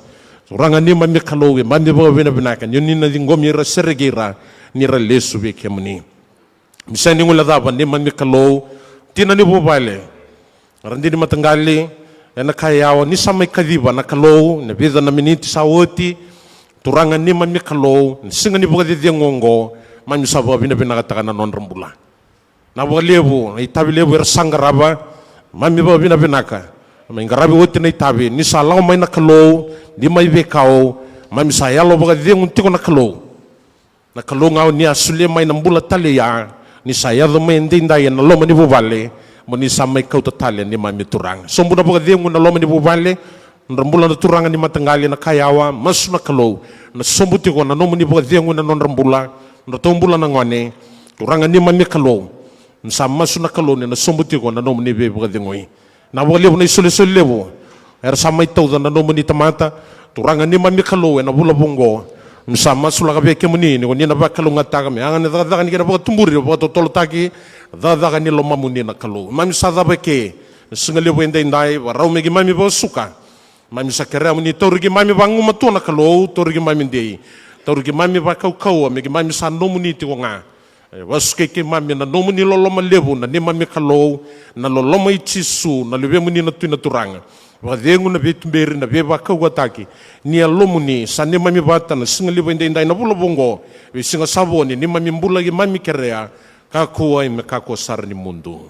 Turaga neimami Kalou, keimami vakavinavinaka ni oni na ciqomi ira, sereki ira ni ra lesu vei kemuni. Mi sega ni guilecava neimami Kalou, tina ni vuvale, radini mataqali, ena ka yawa ni sa mai kaciva na Kalou, na vica na miniti sa oti. Turaga neimami Kalou, na siga ni vakacecegu oqo, mami sa vakavinavinakataka na nodra bula. Na vakalevu na itavi levu era sa qarava, mami vakavinavinaka. Mai qaravi oti na itavi, ni sa lako mai na Kalou, ni mai veikau, mami sa yalo vakacegu tiko na Kalou. Na Kalou ga oni a solia mai na bula tale ya, ni sa yaco mai edaidai ena loma ni vuvale, mo ni sa mai kauta tale neimami Turaga. Sobu na vakacegu na loma ni vuvale, nodra bula na turaga ni mataqali na ka yawa, masu na Kalou, na sobu tiko na nomuni vakacegu ena nodra bula, nodratou bula na gone, Turaga neimami Kalou, ni sa masu na Kalou ni na sobu tiko na nomuni veivakacegui. Na vakalevu na isolisoli levu, era sa mai tauca na nomuni tamata, Turaga neimami Kalou ena vula vou oqo, ni sa masulaka vei kemuni, ni oni na vakalougatataka, me yaga na cakacaka ni kena vakatuburi, vakatotolotaki, cakacaka ni lomamuni na Kalou. Mami sa cava eke, na siga levu edaidai, vakarau me keimami vakasuka. Mami sa kerea mo ni tauri keimami vagumatua na Kalou, tauri keimami dei, tauri keimami vakaukauwa, me keimami sa nomuni tiko ga. E, vakasukai keimami na nomuni loloma levu, na neimami Kalou, na loloma i Jisu, na luvemuni na Tui na Turaga. Vakacegu na veituberi, na veivakaukauwataki ni Yalomuni, sa neimami vata na siga levu edaidai na vula vou oqo, veisiga sa vo ni neimami bula keimami kerea, kakua me kakua sara ni mudu.